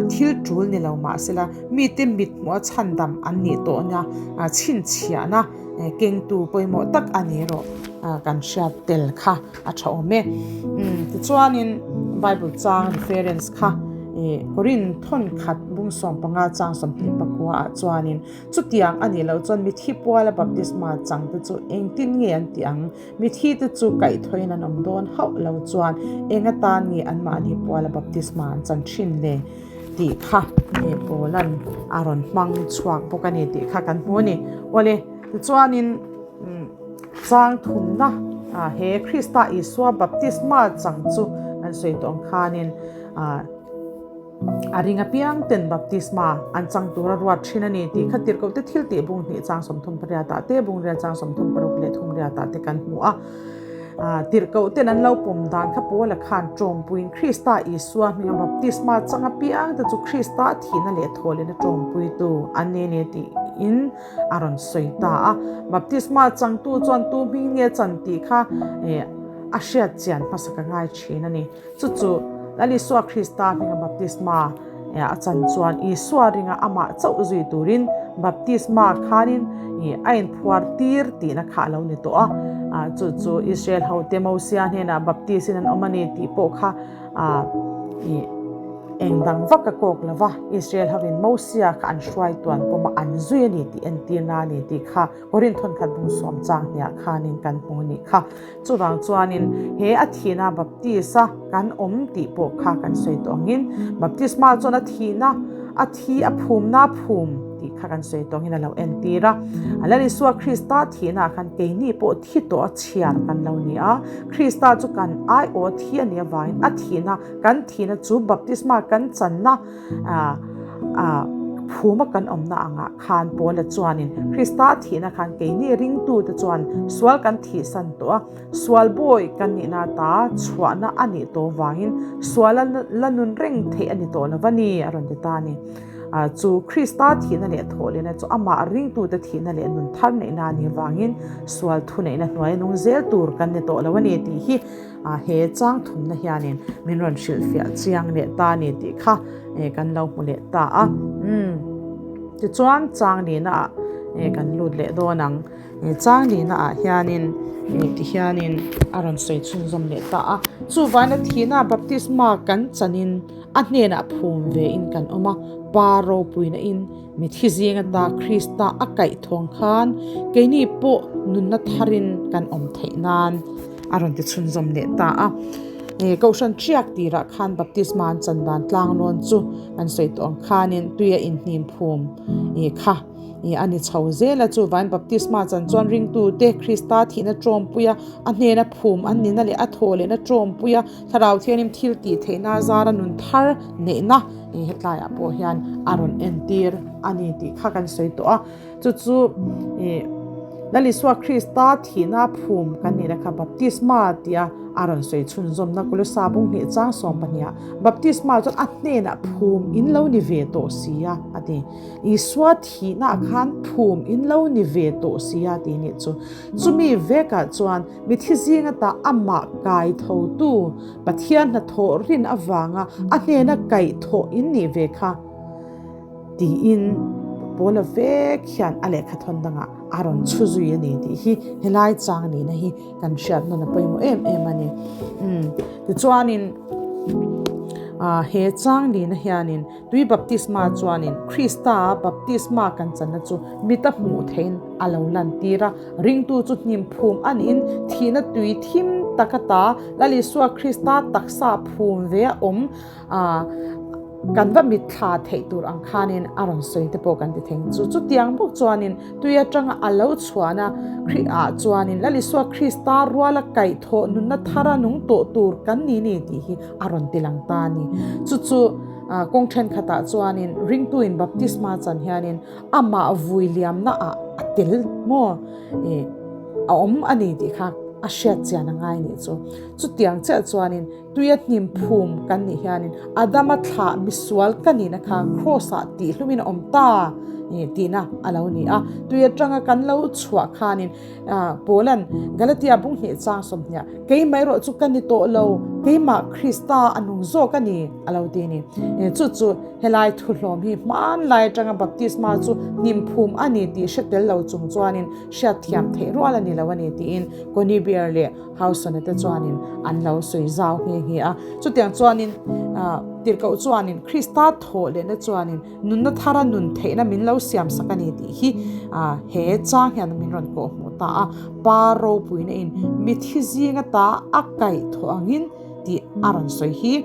thil tul ni lo mahsela mite mit hmuha chhandam an nih tawhna chhinchhiahna kengtu pawimawh tak a ni erawh kan hriat tel kha a tha awm e. Tichuanin Bible chang reference kha Korinth thawnkhat bung 15 chang 24 ah chuanin Chutiang a nih loh chuan mithi puala baptisma changte chu engtin nge an tih ang? Mithite chu kaihthawhin an awm dawn hauh lo chuan eng atan nge anmahni puala baptisma an chan thin le? tih kha Paula'n a rawn hmang chhuak bawk a ni tih kha kan hmu a ni. Awle, tichuanin chang thumna he Krista Isua baptisma chang chu kan sawi tawh ang khanin, A ring apiang ten baptisma an chang tura ruat thin a ni tih kha tirhkohte thil tih bung hnih chang 38 ah te, bung riat chang 36 leh thum riat ah te kan hmu a. Tirhkoh ten an lo pawm dan kha Paula khan tawmpuiin Krista Isua hminga baptisma chang apiang te chu Krista thihna leh thawhlehna tawmpuitu an ni a ni tiin a rawn sawi ta a. Baptisma changtu chuan tu hming nge chan tih kha a hriat chian hmasa ka ngai thin a ni. Chu chu Lal Isua Krista hminga baptisma a chan chuan Isua ringa amah chauh zui turin baptisma khanin a inphuar tir tihna kha a lo ni tawh a. Chu chu Israel hote Mosia hnenah baptis-in an awm a ni tih pawh kha eng dang vak a kawk lo va, Israel hovin Mosia kha an hruai tuan pawm a an zui a ni tih entirna a ni tih kha Korinth thawnkhat bung sawm chang hniah khanin kan hmu a nih kha. Chuvang chuanin he a thihna baptist-a kan awm tih pawh kha kan sawi tawh angin baptisma chuan a thihna, a thi a phumna phum tih kha. kha kan sawi tawngin a lo entir a. Lal Isua Krista thihnaah khan keini pawh thi tawh a chhiar kan lo ni a. Krista chu kan aiawh thi a nih avangin a thihna, kan thihna chu baptisma kan channa phuma kan awmna angah khan Paula chuanin Krista thihna khan keini ringtute chuan sual kan thihsan tawh a. Sual bawi kan nihna ata chhuahna a nih tawh vangin suala la nun reng theih a ni tawh lo va ni, a rawn ti ta a ni. Chu Krista thihna leh thawhlehna chu amah ringtute thihna leh nun thar neihna a nih vangin sual thuneihna hnuaia nung zel tur kan ni tawh lo a ni tih hi he chang thumna hianin min rawn hrilhfiah chiang leh ta a ni tih kha kan lo hmu leh ta a. Tichuan chang nihnaah kan lut leh dawn ang. Chang lihna ah hianin ti hianin a rawn sawi chhunzawm leh ta a. Chuvaina thihna baptisma kan chanin a hnenah phum ve in kan awm a, Pa ropuina in mithi zing ata Krista a kaih thawng khan keini pawh nunna tharin kan awm theih nan a rawn ti chhunzawm leh ta a. Kohhran ṭiak tirah khan baptisma an chan dan tlang lawn chu kan sawi tawh ang khanin tuia inhnim phum kha I a ni chho zel a, chuvain baptisma chan chuan ringtute Krista thihna tawmpuia a hnena phum an nihna leh a thaw lehna tawmpuia Thlarau Thianghlim thil tih theihna zara nun thar neihna i hetlaiah pawh hian a rawn entir a ni tih kha kan sawi tawh a. Chu chu i Lal Isua Krista thihna phum kan nihna kha baptisma tia a rawn sawi chhunzawmna Kolosa bunghnih chang 12ah baptisma chuan a hnenah phum in lo ni ve tawh si a, a ti. Isua thihna khan phum in lo ni ve tawh sia tih nih chu. Chumi vekah chuan mithi zing ata amah kai thotu Pathian hnathawh rin avanga a hnena kaih thawh in nih ve kha tiin Paula vek hian a lehkha thawn dangah a rawn chhu zui a ni tih hi helai chang nihna hi kan hriat nawn a pawimawh em em a ni. Tichuanin he chang nihna hianin Tui baptisma chuanin Krista baptisma kan channa chu mita hmuh theihin a lo lantir a. Ringtu chu hnim phum a niin thihna tui thim tak ata Lal Isua Krista taksa phum ve a awm kan va mitthla theih tur ang khanin a rawn sawi te pawh kan ti thei. Chu chutiang bawk chuanin tui atanga a lo chhuahna ah chuanin Lal Isua Krista ruala kaihthawh nunna thara nung tawh tur kan ni ni tih hi a rawn ti lang ta a ni. Chu chu kawng thenkhatah chuanin ringtuin baptisma chan hianin amah vui liamnaah a tel maw ih a awm a ni tih kha a hriat chian a ngai nih chu. Chutiang chiah chuanin tuia hnim phum kan nih hianin Adama thlah misual ka nihna kha Kraws-ah tihhlumin a awm ta ih tihna a lo ni a. Tui atanga kan lo chhuah khanin Paula'n Galatia bung hnih chang 20, Keimah erawh chu ka ni tawh lo, keimah Krista a nung zawk a ni, a lo ti a ni. Chu chu helai thuhlawm hi hmanlai atanga baptisma chu hnimphum a ni tih hre tel lo chung chuanin hriatthiam theih rual a ni lo a ni tiin Conybeare leh Howson-a te chuanin an lo sawi zau nghe nghe a. Chutiang chuanin tirhkoh chuanin Krista thawh lehna chuanin Nunna thara nun theihna min lo siam sak a ni tih hi he chang hian min rawn kawh hmuh ta a. Pa ropuina in mithi zing ata a kaih thawh angin tih a rawn sawi hi.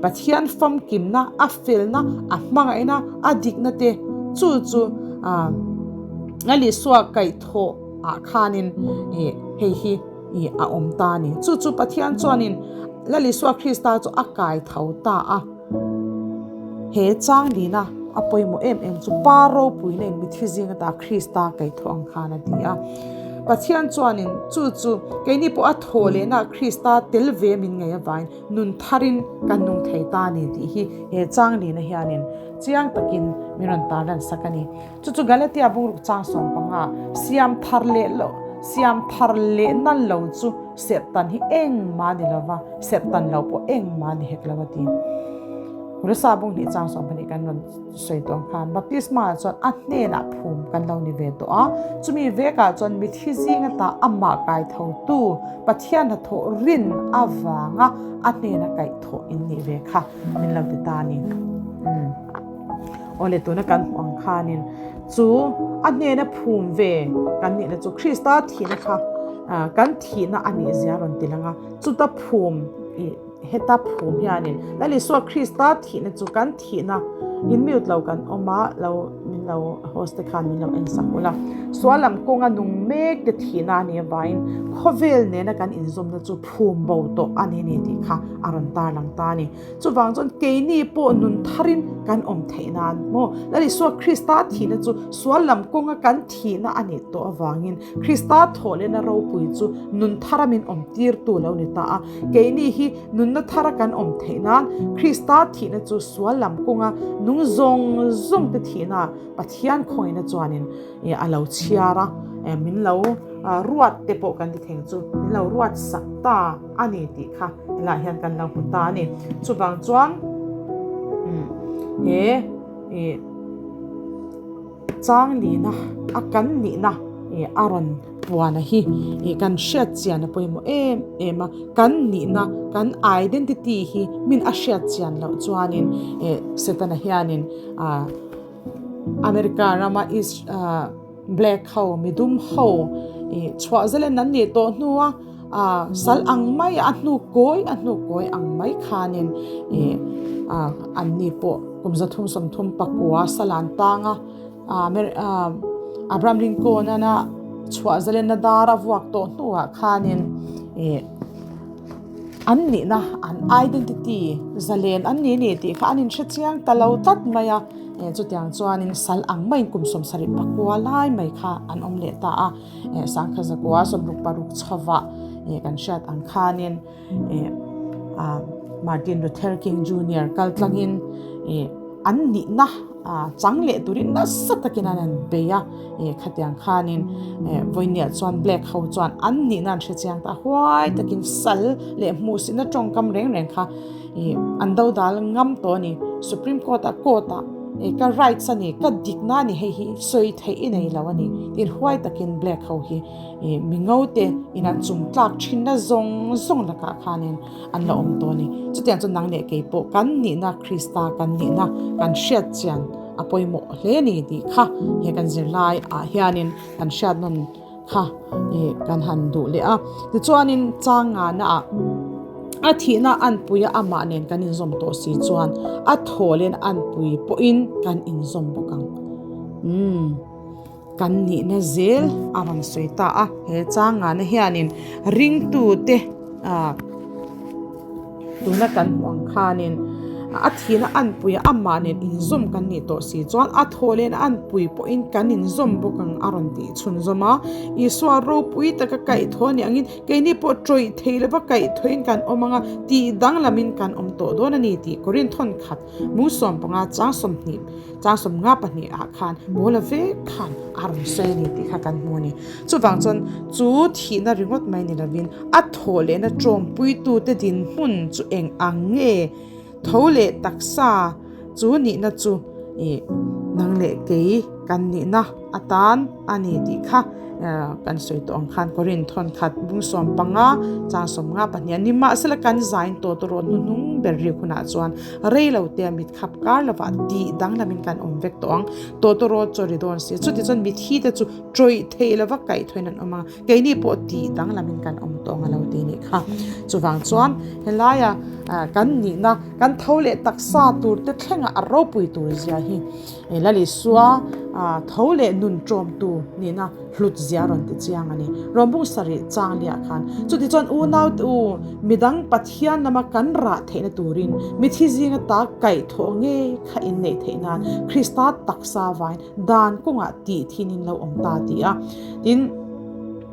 Pathian famkimna, a felna, a hmangaihna, a dikna te chu chu Lal Isua kaih thawh ah khanin hei hi a awm ta a ni. Chu chu Pathian chuanin Lal Isua Krista chu a kai tho ta a. He chang lina a pawimawh em em chu Pa ropuina in mithi zing ata Krista kaihthawh ang khan a ti a. Pathian chuanin chu chu keini pawh a thaw lehna Krista tel ve min ngei avangin nun tharin kan nung thei ta a ni tih hi he chang lina hianin chiang takin min rawn tarlan sak a ni. Chu chu Galatia bungruk chang 15 siam thar leh loh siam thar lehna lo chu serhtan hi engmah ni lova, serhtan lo pawh engmah ni hek lo a ti. Resa bung hnih chang 12 kan rawn sawi tawh ang khan baptisma ah chuan a hnenah phum kan lo ni ve tawh a, chumi vekah chuan mithi zing ata amah kai thotu Pathian hnathawh rin avanga a hnena kaihthawh in nih ve kha min lo ti ta a ni. Awle tuna kan hmuh ang khanin chu a hnena phum ve kan nihna chu Krista thihna kha kan thihna a nih zia rawn ti lang a, chuta phum ih heta phum hianin Lal Isua Krista thihna chu kan thihna. In mute lo kan awm a, lo min lo host te khan min lo en sak ula. Sual lam kawnga nung mek te thihna a nih avangin khawvel nena kan inzawmna chu phum bo tawh a ni ni tih kha a rawn tarlang ta a ni. Chuvang chuan keini pawh nun tharin kan awm theih nan maw? Lal Isua Krista thihna chu sual lam kawnga kan thihna a nih tawh avangin Krista thawhlehna ropui chu nun thara min awm tirtu lo ni ta a. Keini hi nunna thara kan awm theih nan Krista thihna chu sual lam kawnga nung zawng zawng te thihna Pathian khawngihna chuanin a lo chhiar a, min lo ruat te pawh kan ti theng chu min lo ruat sak ta a ni tih kha helaiah hian kan lo hmu ta a ni. Chuvang chuan he ih chang lina a kan nihna ih a rawn puan a hi ih kan hriat chian a pawimawh em em a, kan nihna kan identity hi min a hriat chian loh chuanin ih Setana hianin ah America rama East ah Black ho midum ho ih chhuah zalen an nih tawh hnu a ah sal ang mai a hnu kawi a hnu kawi ang mai khanin ih ah an ni pawh kum 334 sal an tang a ah ah Abraham Lincoln ana chhuah zalenna dar a vuak tawh hnuah khanin ih an nihna an identity zalen an ni ni tih kha an inhre chiang ta lo tlat mai a. Eh chutiang chuanin sal ang maiin kum 70 pakua lai mai kha an awm leh ta a, eh sangkha zakua 66 chhovah eh kan hriat ang khanin eh ah Martin Luther King Junior kal tlangin eh an nihna ah chang leh turin nasa takin an han bei a, eh khatiang khanin eh vawinia chuan black ho chuan an nihna an hre chiang ta a, huai takin sal leh hmuhsitna tawngkam reng reng kha. Ih an do dal ngam tawh a ni. Supreme Court ah court ah ih ka rights a ni, ka dikna a ni hei hi sawi theih i nei lo a ni. Tin huai takin black ho hi ih mi ngo te in an chung tlak thinna zawng zawng lakah khanin an la awm tawh a ni. Chutiang chu nang leh kei pawh kan nihna Krista kan nihna kan hriat chian a pawimawh hle a ni tih kha he kan zirlai ah hianin kan hriat nawn kha ih kan han duh leh a tichuanin chang ngana ah a thihna anpui a amah nen kan inzawm tawh si chuan a thawlin anpui pawhin kan inzawm bawk ang umm kan nihna zel a rawn sawi ta a he chang ngana hianin ringtute ah. Tuna kan hmuh ang khanin a thihna anpui a amah nen inzawm kan nih tawh si chuan a thaw lehna anpui pawhin kan inzawm bawk ang a rawn tih chhunzawm a. Isua ropui taka kaihthawh a nih angin keini pawh tawih thei lova kaihthawhin kan awm ang a, tih danglamin kan awm tawh dawn a ni tih Korinthon khat mung 15 chang 20 chang 52 ah khan Paula vek khan a rawn sawi a ni tih kha kan hmu a ni. Chuvang chuan chu thihna ringawt mai ni lovin A thawh lehna ṭawmpuitute dinhmun chu eng ang nge? Tho leh taksa chu nihna chu ih nang leh kei kan nihna atan a ni tih kha kan sawi tawh ang khan Korin thawn khat bung 15 chang 50 pahnih a ni. Mahsela kan zain tawh tawh rawh hnuhnung ber rik hunah chuan rei lo te mit khap kar lovah tih danglamin kan awm vek tawh ang. Tawh tawh rawh chaw ri dawn si. Chutichuan mitthi te chu tawih theih lova kaihthawhin an awm ang. Keini pawh tih danglamin kan awm tawh ang a lo ti nih kha. Chuvang chuan helaia kan nihna, kan tho leh taksa tur te thlenga a ropui tur zia hi Lal Isua tho leh nun ṭawmtu nihna hlut zia a rawn ti chiang a ni. Rawmbung sarih chang liah khan chutichuan unaute u, midang Pathian lama kan rah theihna turin mithi zinga ta kaihthawh ngei kha inneih theih nan Krista taksa vain Dan kawngah tih thin in lo awm ta ti a. Tin,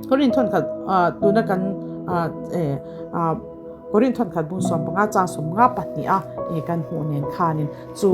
Korin thawn khat tuna kan Korin thawn khat bung 15 chang 50 pahnih a kan hmuh nen khanin chu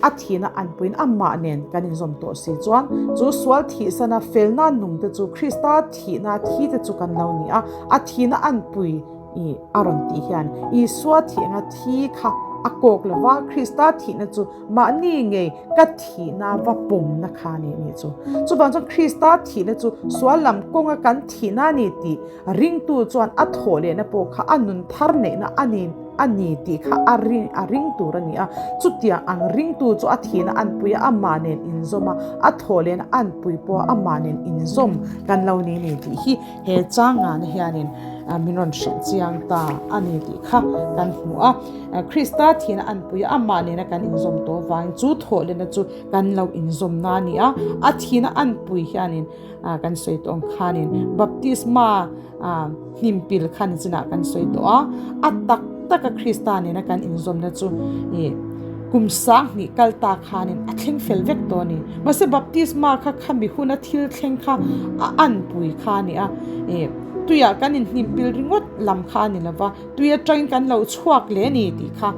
a thihna anpuiin amah nen kan inzawm tawh si chuan chu sual thihsana felna nung te chu Krista thihna thi te chu kan lo ni a, a thihna anpui i a rawn tih hian Isua thih anga thi kha a kawk lova Krista thihna chu Mahni ngei ka thihna va pawmna kha a nih nih chu. Chuvang chuan Krista thihna chu sual lam kawnga kan thihna a ni tih ringtu chuan a thawh lehna pawh kha a nun thar neihna a ni. a ni tih kha a ring a ring tur a ni a. Chutiang ang ringtu chu a thihna anpui a, amah nen inzawm a, a thawh lehna anpui pawh amah nen inzawm kan lo ni ni tih hi he changana hianin min rawn hrilh chiang ta a ni tih kha kan hmu a. Krista thihna anpui a, amah nena kan inzawm tawh avangin chu thawh lehna chu kan lo inzawmna a ni a. A thihna anpui hianin kan sawi tawh ang khanin baptisma hnimpil kha ni chinah kan sawi tawh a, a tak taka Krista nena kan inzawmna chu ih kum sang hnih kal ta khanin a thleng fel vek tawh a ni. Mahse baptisma kha khami huna thil thleng kha a anpui kha a ni a, ih tuiah kan inhnimpil ringawt lam kha a ni lo va, tui atangin kan lo chhuak leh a ni tih kha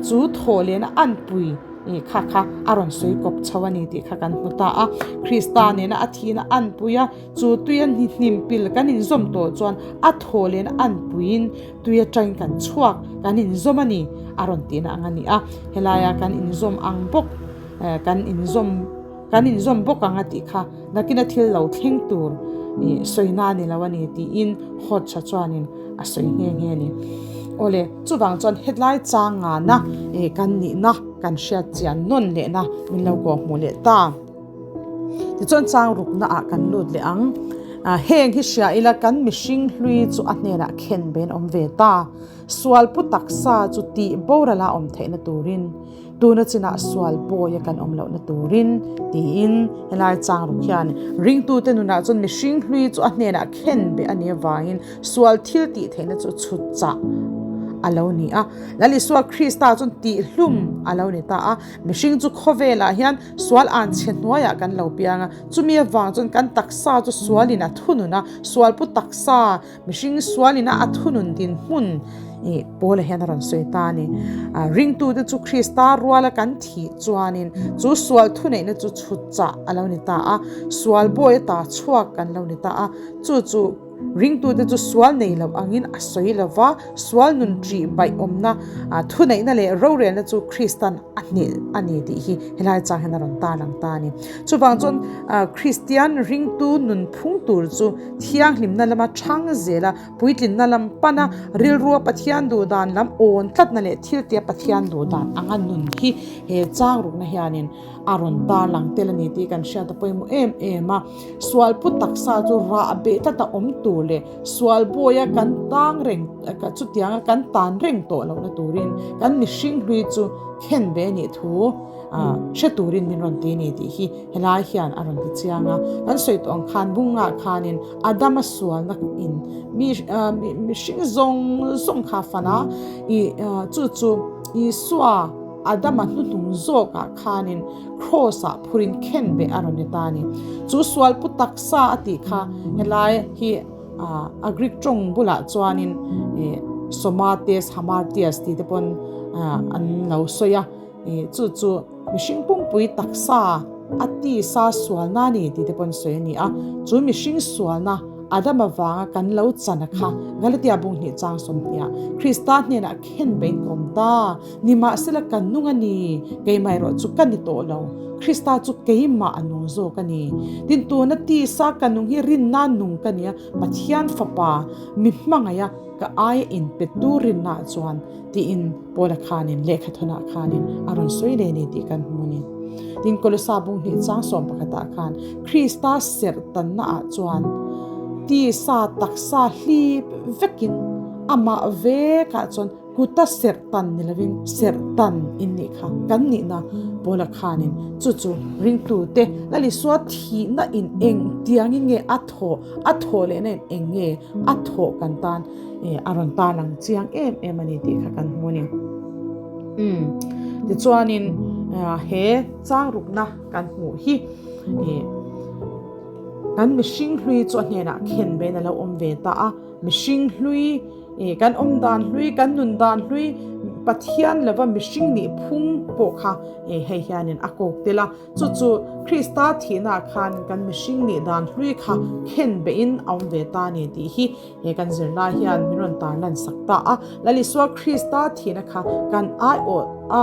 chu thawh lehna anpui ih kha kha a rawn sawi kawp chho a ni tih kha kan hmu ta a. Krista nena a thihna anpui a. Chu tui a hnim pil kan inzawm tawh chuan a thaw lehna anpuiin tui atangin kan chhuak, kan inzawm a ni, a rawn tihna ang a ni a. Helaia kan inzawm ang bawk, kan inzawm kan inzawm bawk ang a tih kha nakina thil lo thleng tur ih sawina a ni lo a ni tiin Hodge-a chuanin a sawi nghe nghe a ni. Awle, chuvang chuan hetlai changana ih kan nihna kan hriat chian nawn lehna min lo kawhhmuh leh ta. Tichuan chang rukna ah kan lut leh ang. Heng hi hria ila kan mihring hlui chu a hnenah khen bein awm ve ta. Sual pu taksa chu tih borala awm theihna turin, tuna chinah sual pawia kan awm lohna turin tiin helai chang ruk hian ringtute nunah chuan mihring hlui chu a hnenah khen beh a nih avangin sual thil tih theihna chu chhut chah a lo ni a. Lal Isua Krista chuan tihhlum a lo ni ta a. Mihring chu khawvelah hian Sual an chhe hnuaiah kan lo piang a, chumi avang chuan kan taksa chu sualin a thunun a, sualpu taksa, mihring sualin a a thunun dinhmun ih Paula hian a rawn sawi ta a ni. Ringtute chu Krista ruala kan thih chuanin chu sual thuneihna chu chhut chah a lo ni ta a, sual bawi ata chhuak kan lo ni ta a, chu chu Ringtute chu sual nei lo angin a sawi lo va, sual nun ṭih baih awmna, thuneihna leh rorelna chu Kristan a hneh a ni tih hi helai chang hian a rawn tarlang ta a ni. Chuvang chuan Kristian ringtu nun phung tur chu thianghlimna lama ṭhang zela puitlinna lam pana rilrua Pathian duhdan lam awn tlatna leh thiltia Pathian duhdan anga nun hi he chang rukna hianin a rawn tarlang tel a ni tih kan hriat a pawimawh em em a. Sual pu taksa chu rah beh tlat a awm tur leh sual bawia kan tang reng chutianga kan tan reng tawh lohna turin kan mihring hlui chu khen ve a nih thu hre turin min rawn ti a ni tih hi helai hian a rawn ti chiang a. Kan sawi tawh ang khan bungah khanin Adama sualna in mi mihring zawng zawng kha a fan a, ih chu chu Isua Adama hnuhnung zawkah khanin Kraws-ah phurin khen beh a rawn ni ta a ni. Chu sual pu taksa a tih kha helai hi a Greek tawng bulah chuanin somates hamartias tih te pawn an lo sawi a, chu chu mihring pumpui taksa a tisa sualna a ni tih te pawn sawi a ni a. Chu mihring sualna Adama vanga kan lo chan a kha Galatia bung hnih chang 20 ah Krista hnenah khen beiin ka awm ta. Nimahsela ka nung a ni, keimah erawh chu ka ni tawh lo, Krista chu keimah a nung zawk a ni. Tin, tuna tisa ka nung hi rinna nung ka ni a, Pathian Fapa mi hmangaih a, ka aia inpetu rinnaah chuan, tiin Paula khanin lehkhathawnah khanin a rawn sawi leh a ni tih kan hmu a ni. Tin, Kolosa bung hnih chang sawm pakhatah khan Krista serh tannaah chuan tisa taksa hlip vekin amah vekah chuan Kuta serh tan ni lovin serh tan in nih kha kan nihna Paula khanin chu chu ringtute Lal Isua thihna in eng tiangin nge a thawh, a thawh lehna in eng nge a thawh kan tan a rawn tarlang chiang em em a ni tih kha kan hmu a ni. Umm tichuanin he changrukna kan hmuh hi kan mihring hlui chu a hnenah khen bein a lo awm ve ta a, mihring hlui Ih, kan awm dan hlui, kan nun dan hlui, Pathian lova mihring nih phung pawh kha ih hei hianin a kawk tel a. Chu chu Krista thihnaah khan kan mihring nih dan hlui kha khen behin a awm ve ta a ni tih hi he kan zirlai hian min rawn tarlan sak ta a. Lal Isua Krista thihna kha kan aiawh a,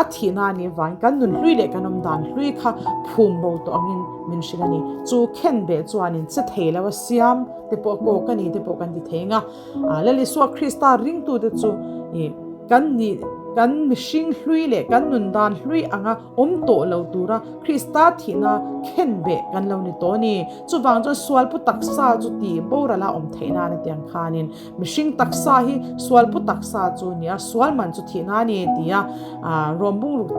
a thihna a nih avangin kan nun hlui leh kan awm dan hlui kha phum bo tawh angin min hrilh a ni. Chu khen beh chuanin che thei lo a siam. te pawh kawk a ni te pawh kan ti thei ang a, Lal Isua Krista ringtute chu ih Kan nih, kan mihring hlui leh kan nun dan hlui anga awm tawh lo tura Krista thihna khenbeh kan lo ni tawh a ni. Chuvang chuan sualpu taksa chu tih borala awm theih nan a tiang khanin mihring taksa hi sualpu taksa chu a ni a, sual man chu thihna a ni tia Rawmbung ruk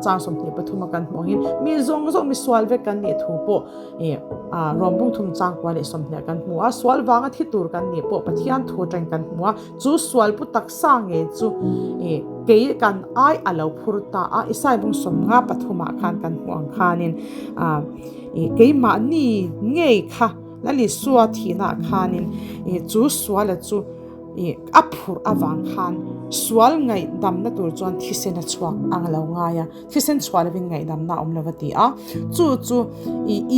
chang 23 a kan hmuh angin mi zawng zawng mi sual vek kan nih thu pawh Rawmbung thum chang kua leh 20 kan hmu a, sual vanga thi tur kan nih pawh Pathian thu atangin kan hmu a. Chu sualpu taksa ngei chu kei kan ai a lo phur ta a, Isai bung sawmnga pathumah khan kan hmuh ang khanin keimahni ngei kha Lal Isua thihnaah khanin chu suala chu a phurh avang khan sual ngaihdamna tur chuan thisen a chhuak ang lo ngai a. Thisen chhuah lovin ngaihdamna a awm lo va ti a, chu chu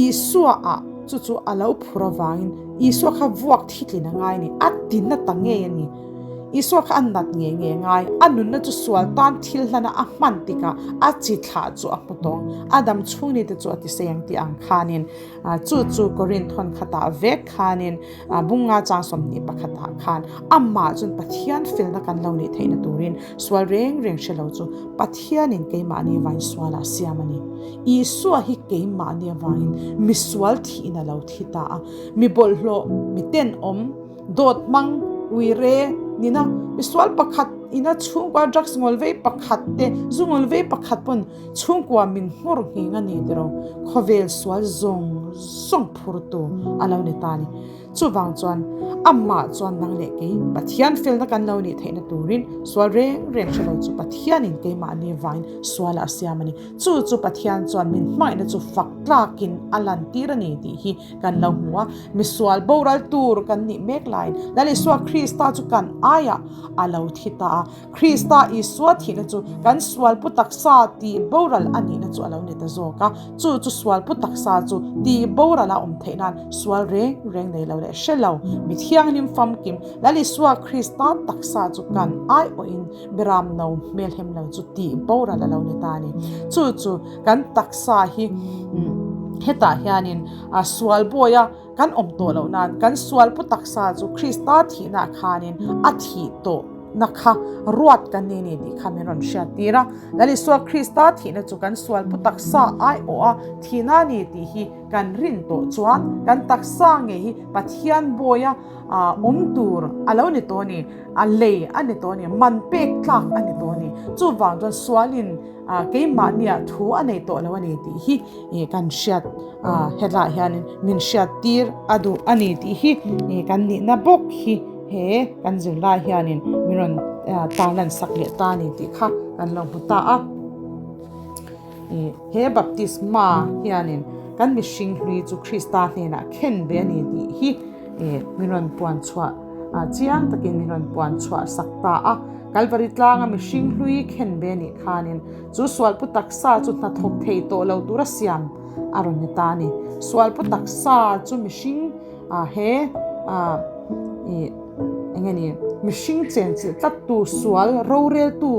Isua-ah chu chu a lo phur avangin Isua kha vuak thitlin a ngai a ni, a ti na ta ngei a ni. Isua kha a nat ngei ngei a ngai, a nunna chu sual tan thil hlana a hman tikah a chi thlah chu a hmu tawng, a dam chhung ni te chu a ti sei ang tih ang khanin chu chu Korinth hawn khatah vek khanin Bunga chang 21 ah khan amah chuan Pathian felna kan lo nih theihna turin sual reng reng hre lo chu Pathianin keimahni avangin sualah siam a ni. Isua hi keimahni avangin misual thihin a lo thi ta a, mi bawlhhlawh, mi tenawm, dawt hmang, uire nina misual pakhat ina chhungkua drugs ngawlvei pakhat te zu ngawlvei pakhat pawn Chhungkua min nghawr ngheng a ni tiraw, khawvel sual zawng zawng phurtu a lo ni ta a ni. Chuvang chuan amah chuan nang leh kei Pathian felna kan lo nih theihna turin sual reng reng hre lo chu Pathianin keimahni vain sualah a siam a ni. Chu chu Pathian chuan min hmangaihna chu fak tlakin a lantir a ni tih hi kan lo hmu a. Misual boral tur kan nih mek laiin Lal Isua Krista chu kan aiah a lo thi ta a. Krista Isua thihna chu kan sualpu taksa tih boral a nihna chu a lo ni ta zawk a, chu chu sualpu taksa chu tih boral a awm theih nan sual reng reng nei lo leh hre lo, mi thianghlim famkim Lal Isua Krista taksa chu kan aiawhin Beram no hmelhem lo chu tih boral a lo ni ta a ni. Chu chu kan taksa hi hetah hianin sual bawia Kan awm tawh loh nan kan sualpu taksa chu Krista thihna khanin a thih tawh na kha ruat kan ni ni tih kha min rawn hriat tir a. Lal Isua Krista thihna chu kan sualpu taksa aiawh a thihna ni tih hi kan rin tawh chuan kan taksa ngei hi Pathian bawia awm tur a lo ni tawh a ni, a lei a ni tawh a ni, man pek tlak a ni tawh a ni. Chuvang chuan sualin keimahniah thu a nei tawh lo a ni tih hi ih kan hriat ah hetlaiah hianin min hriat tir a duh a ni tih hi ih kan nihna bawk hi he kan zirlai hianin min rawn tarlan sak leh ta a ni tih kha kan lo hmu ta a ih he baptisma hianin kan mihring hlui chu Krista hnenah khen ve a ni tih hi ih min rawn puan chhuah ah chiang takin min rawn puan chhuah sak ta a Kalvari tlanga mihring hlui khen ve a nih khanin. Chu sualpu taksa chu hnathawk thei tawh lo tura siam a rawn ni ta a ni. Sualpu taksa chu mihring he ih eng nge ni mihring chenchilh tlattu sual roreltu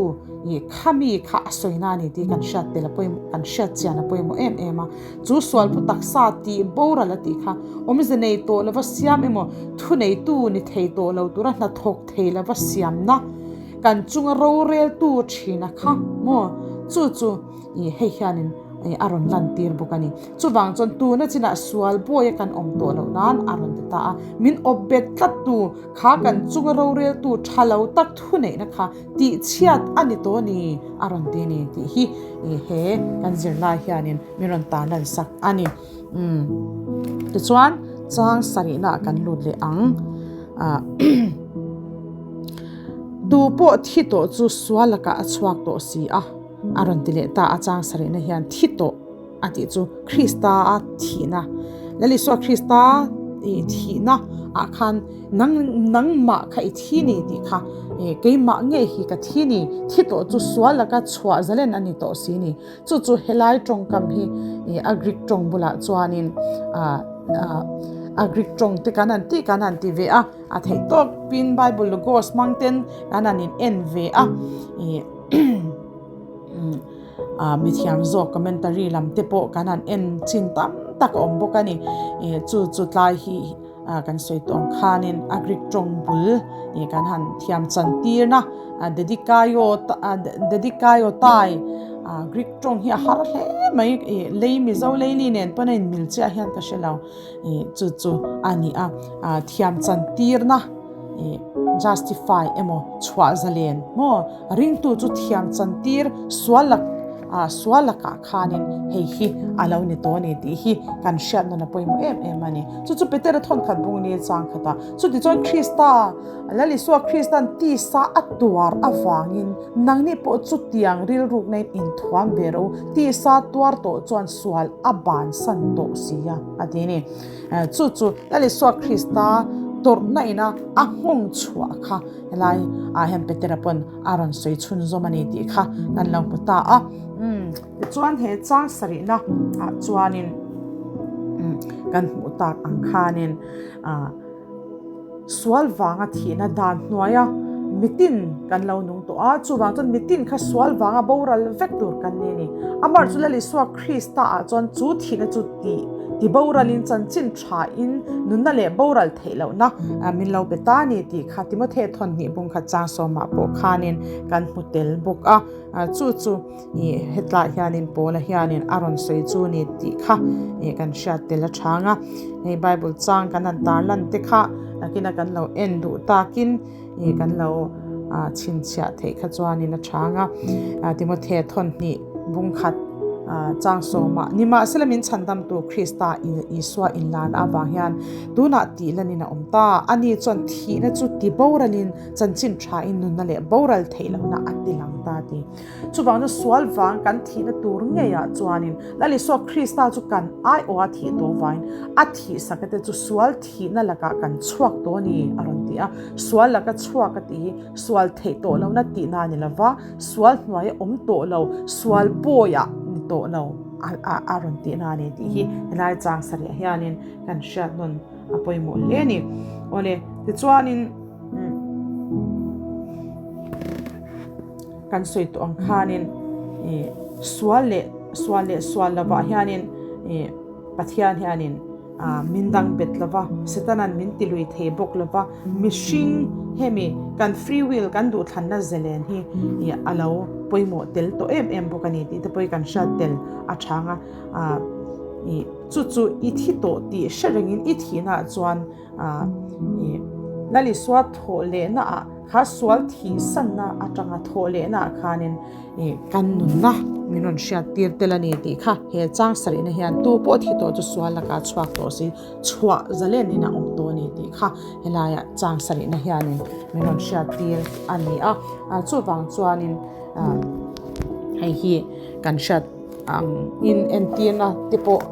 ih khami kha a sawina a ni tih kan hriat tel a pawimawh kan hriat chian a pawimawh em em a. Chu sualpu taksa tih boral a tih kha awmze nei tawh lova siam emaw thuneitu ni thei tawh lo tura hnathawk thei lova siamna Kan chunga roreltu thina kha maw chu chu ih hei hianin ih a rawn lantir bawk a ni. Chuvang chuan tuna chinah sual bawia kan awm tawh loh nan a rawn ti ta a, min awp bet tlattu kha kan chunga roreltu tha lo tak thuneihna kha tihchhiat a ni tawh a ni a rawn ti a ni tih hi ih he kan zirlai hianin min rawn tarlan sak a ni. Umm tichuan chang sarihnaah kan lut leh ang ah. Tu pawh thi tawh chu sual lakah a chhuak tawh si a, a rawn ti leh ta a. Chang sarihna hian thi tawh a tih chu Krista a thihna, Lal Isua Krista i thihna ah khan nang nangmah kha i thi ni tih kha keimah ngei hi ka thi ni, thi tawh chu sual laka chhuah zalen a ni tawh si ni. Chu chu helai tawngkam hi a Greek tawng bulah chuanin a Greek tawng te kan han tih kan han ti ve a. A theih tawk pin Bible Logos hmang ten kan han in en ve a, ih ah mithiam zawk commentary lam te pawh kan han en chin tam tak a awm bawk a ni, ih chu chu tlai hi. kan sawi tawh ang khanin a Greek tawng bul kan han thiam chan tirna Dedikaiotai Greek tawng hi a har hle mai lei Mizo leili nen pawn a inmil chiah hian ka hre lo chu chu a ni a thiam chan tirna justify emaw chhuah zalen maw ringtu chu thiam chan tir sual lak ah sual lakah khanin hei hi a lo ni tawh a ni tih hi kan hriat nawn a pawimawh em em a ni. Chu chu Petera thawn khat bung ni chang khat a, chuti chuan Krista, Lal Isua Krista'n tisa a tuar avangin nangni pawh chutiang rilrukna in inthuam ve rawh u, tisa tuar tawh chuan sual a bansan tawh si a, a ti a ni. Chu chu Lal Isua Krista tawrhna ina a nghawng chhuah kha helai ah hian Petera pawn a rawn sawi chhunzawm a ni tih kha kan lo hmu ta a. Tichuan he chang sarihna ah chuanin kan hmuh tak ang khanin sual vanga thihna dan hnuaia mitin kan lo nung tawh a, chuvang chuan mitin kha sual vanga boral vek tur kan ni a ni. Amah chu Lal Isua Krista ah chuan chu thihna chu tih ti boralin chanchin thain nunna leh boral theih lohna min lo pe ta a ni tih kha Timothy thawnhnih bung khat chang sawmah pawh khanin kan hmu tel bawk a, chu chu Ih hetlai hianin Paula hianin a rawn sawi chu ni tih kha ih kan hriat tel a chang a, hei Bible chang kan han tar lan te kha nakina kan lo en duh takin ih kan lo ah chhinchhiah theih kha chuanin a chang a, Timothy thawnhnih bungkhat ah chang sawmah nimahsela min chhandamtu Krista Isua inlarna avang hian tunah tih lanin a awm ta, ani chuan thihna chu ti boralin chanchin thain nunna leh boral theih lohna a ti lang ta ti. Chuvang chu sual vang kan thihna tur ngeiah chuanin Lal Isua Krista chu kan aiawha thih tawh vangin a thihsaka te chu sual thihna lakah kan chhuak tawh a ni a rawn ti a. Sual laka chhuak a tih hi sual theih tawh lohna tihna a ni lova, sual hnuaia awm tawh lo, sual bawiah ni tawh lo a rawn tihna a ni tih hi helai chang sarih hianin kan hriat nawn a pawimawh hle a ni. Awle, tichuanin. Kan sawi tawh ang khanin ih sual leh sual leh sual lovah hianin ih Pathian hianin ah min dang bet lova, Setanan min ti lui thei bawk lova, mihring hemi kan free will kan duhthlanna zelen hi ih a lo pawimawh tel tawh em em bawk a ni tih te pawh hi kan hriat tel a chang a, ah ih chu chu i thi tawh tih hre rengin i thihnaah chuan ah ih Lal Isua thawh lehnaah. Kha sual thihsanna atanga thawh lehna ah khanin ih kan nunna min rawn hriat tir tel a ni tih kha he chang sarihna hian tu pawh thi tawh chu sual lakah chhuak tawh si chhuah zalen in a awm tawh a ni tih kha helaiah chang sarihna hianin min rawn hriat tir a ni a, chuvang chuanin ah hei hi kan hriat ang in entirna te pawh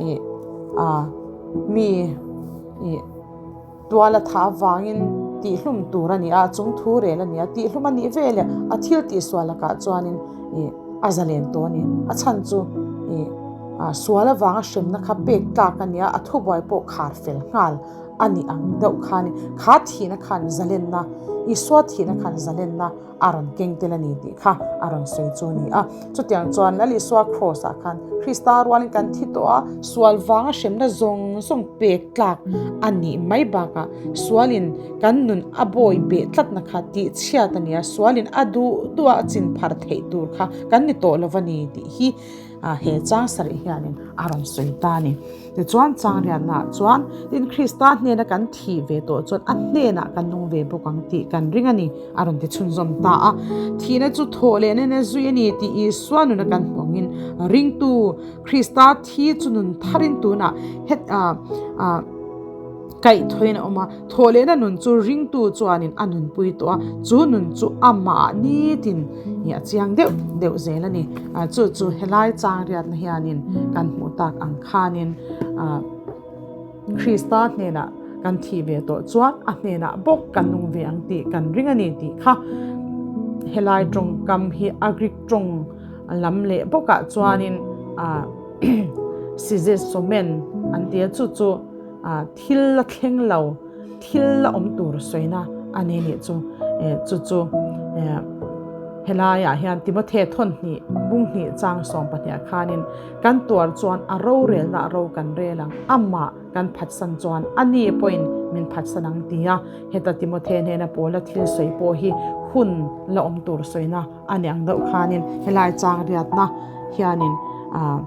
ih ah mi ih. Tual a tha avangin tihhlum tur a ni a, chung thu rel a ni a, tihhlum a nih veleh a thil tihsual lakah chuanin ih a zalen tawh a ni. A chhan chu ih sual avanga hremna kha pek tlak a ni a, a thubuai pawh khar fel nghal a ni ang deuh kha a ni. Kha thihna khan zalenna, Isua thihna khan zalenna a rawn keng tel a ni tih kha a rawn sawi chu a ni a. Chutiang chuan Lal Isua Kraws ah khan Krista rualin kan thi tawh a, sual vanga hremna zawng zawng pek tlak a nih mai bakah sualin kan nun a bawi beh tlatna kha tih chhiat a ni a, sualin a duh duh a a chin phar theih tur kha kan ni tawh lo a ni tih hi he chang sarih hianin a rawn sawi ta a ni. Tichuan changriatnaah chuan tin Krista hnena kan thih ve tawh chuan a hnenah kan nung ve bawk ang tih kan ring a ni, a rawn ti chhunzawm ta a. Thihna chu thawh leh nena zui a ni tih Isua nuna kan hmuh angin ringtu Krista thi chu nun tharin tunah het ah kaihthawhin a awm a. Thawh lehna nun chu ringtu chuanin a nunpui tawh a, chu nun chu amah nitin ih a chiang deuh deuh zel a ni. Chu chu helai changriatna hianin kan hmuh tak ang khanin ah Krista hnenah kan thih ve tawh chuan a hnenah bawk kan nung ve ang tih kan ring a ni tih kha helai tawngkam hi a Greek tawng lam leh bawkah chuanin ah sizesomen an ti a, chu chu. Ah thil la thleng lo, thil la awm tur sawina a ni nih chu. Eh chu chu eh helaiah hian Timothy thawnhnih bunghnih chang 12 khanin kan tuar chuan a rorelna ro kan rel ang, amah. kan phatsan chuan ani pawhin min phatsan ang ti a. Heta Timothe hnena Paula thil sawi pawh hi hun la awm tur sawina a ni ang deuh khanin helai chang riatna hianin ah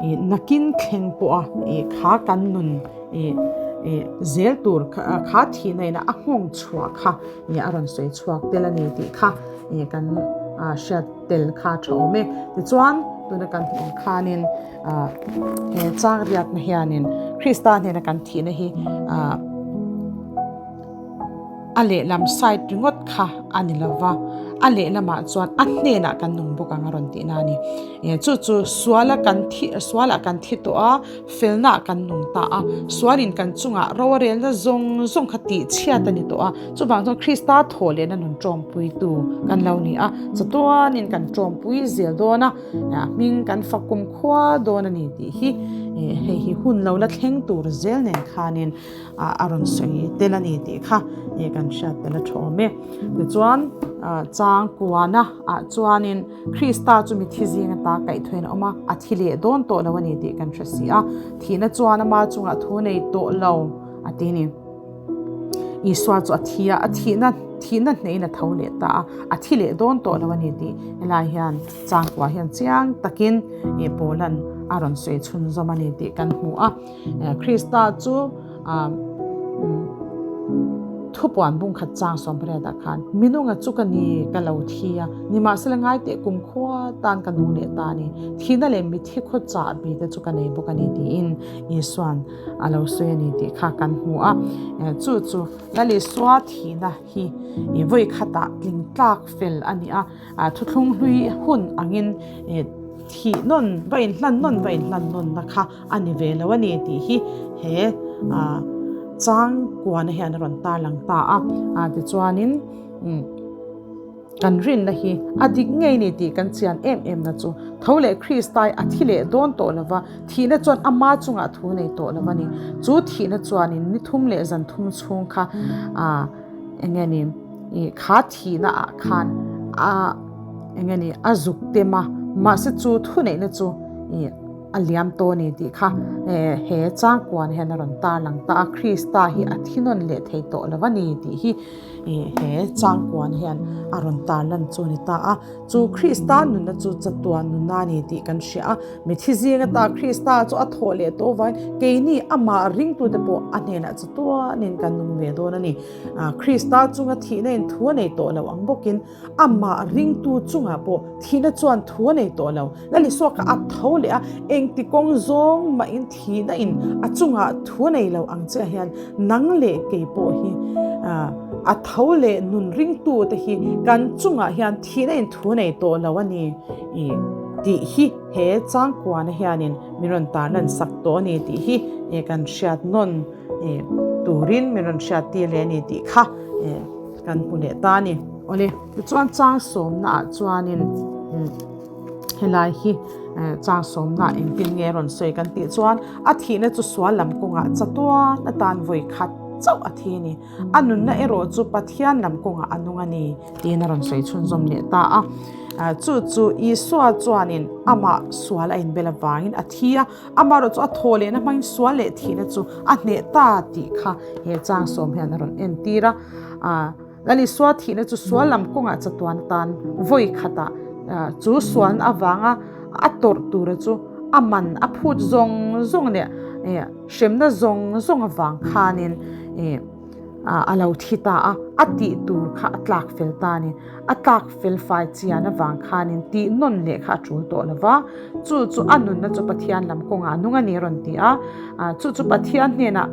ih nakin thleng pawha ih kha kan nun ih ih zel tur kha thihna ina a nghawng chhuah kha ih a rawn sawi chhuak tel a ni tih kha ih kan ah hriat tel kha a tha awm e. Tichuan tuna kan hmuh ang khanin ah he chang riatna hianin Krista hnena kan thihna hi ah A lehlam side ringawt kha a ni lo va, a lehlamah chuan a hnenah kan nung bawk ang a rawn tihna a ni. Chu chu suala kan thi sualah kan thi tawh a, felnaah kan nung ta a, sualin kan chungah ro a relna zawng zawng kha tihchhiat a ni tawh a, chuvang chuan Krista thawh lehna nun tawmpuitu kan lo ni a, chatuanin kan tawmpui zel dawn a, hming kan fak kum khua dawn a ni tih hi hei hi hun lo la thleng tur zel nen khanin a rawn sawi tel a ni tih kha kan hriat tel a tha awm e. Tichuan chang kuana ah chuanin Krista chu mithi zing ata kaihthawhin a awm a, a thi leh dawn tawh lo a ni tih kan hre si a, thihna chuan ama chungah thu nei tawh lo a ti a ni. Isua chu a thi a, a thihna thihna hneiin a tho leh ta a, a thi leh dawn tawh lo a ni tih helai hian chang kuah hian chiang takin Paula'n a rawn sawi chhunzawm a ni tih kan hmu a. Krista chu thupuan bung khat chang sawmpariatah khan minunga chu ka ni ka lo thi a, nimahsela ngai teh kumkhua tan ka nu leh ta a ni, thihna leh mithi khaw chahbi te chu ka nei bawk a ni tiin Isua'n a lo sawi a ni tih kha kan hmu a. Chu chu Lal Isua thihna hi vawi khatah tling tlak fel a ni a. Thuthlung hlui hun angin thih nawn va inhlan nawn va inhlan nawnna kha a ni ve lo a ni tih hi he chang kuana hian a rawn tarlang ta a. Tichuanin kan rinna hi a dik ngei ni tih kan chian em em na chu tho leh Kristai a thi leh dawn tawh lova, thihna chuan ama chungah thu nei tawh lo a ni. Chu thihna chuanin ni thum leh zan thum chhung kha eng nge ni? Ih kha thihna ah khan a eng nge ni a zuk tem a, mahse chu thuneihna chu ih a liam tawh a ni tih kha eh he changkuan hian a rawn tarlang ta a, Krista hi a thi nawn leh thei tawh lo a ni tih hi ih he changkuan hian a rawn tarlan chu a ni ta a, chu Krista nunna chu chatuan nunna a ni tih kan hria a, mithi zing ata Krista chu a thawh leh tawh avangin keini amah ringtute pawh a hnenah chatuanin kan nung ve dawn a ni. Krista chunga thihna in thu a nei tawh lo ang bawkin amah ringtu chungah pawh thihna chuan thu a nei tawh lo. Lal Isua kha a tho leh a, engti kawng zawng mahin thihna in a chungah thu a nei lo ang chiah hian nang leh kei pawh hi a tho leh nun ringtu te hi kan chungah hian thihna in thu a nei tawh lo a ni tih hi he changkuana hianin min rawn tarlan sak tawh a ni tih hi kan hriat nawn. Turin min rawn hriat tir leh a ni tih kha kan hmu leh ta a ni. Awle, tichuan chang sawmna ah chuanin helai hi chang sawmna ah engtin nge rawn sawi kan tih chuan a thihna chu sual lam kawngah chatuan atan vawi khat chauh a thi a ni. A nunna erawh chu Pathian lam kawngah a nung a ni tiin a rawn sawi chhunzawm leh ta a. Chu chu Isua chuanin amah sual a inbel avangin a thi a. Amaherawh chu a thaw lehna hmangin sual leh thihna chu a hneh ta tih kha he chang sawm hian a rawn entir a. Lal Isua thihna chu sual lam kawngah chatuan atan vawi khatah chu sualna avanga a tawrh tura chu a man a phut zawng zawng leh hremna zawng zawng avang khanin a lo thi ta a, a tih tur kha a tlak fel ta a ni. A tlak fel fai chian avang khanin tih nawn leh kha a tul tawh lo va, chu chu a nunna chu Pathian lam kawngah a nung a ni a rawn ti a, chu chu Pathian hnenah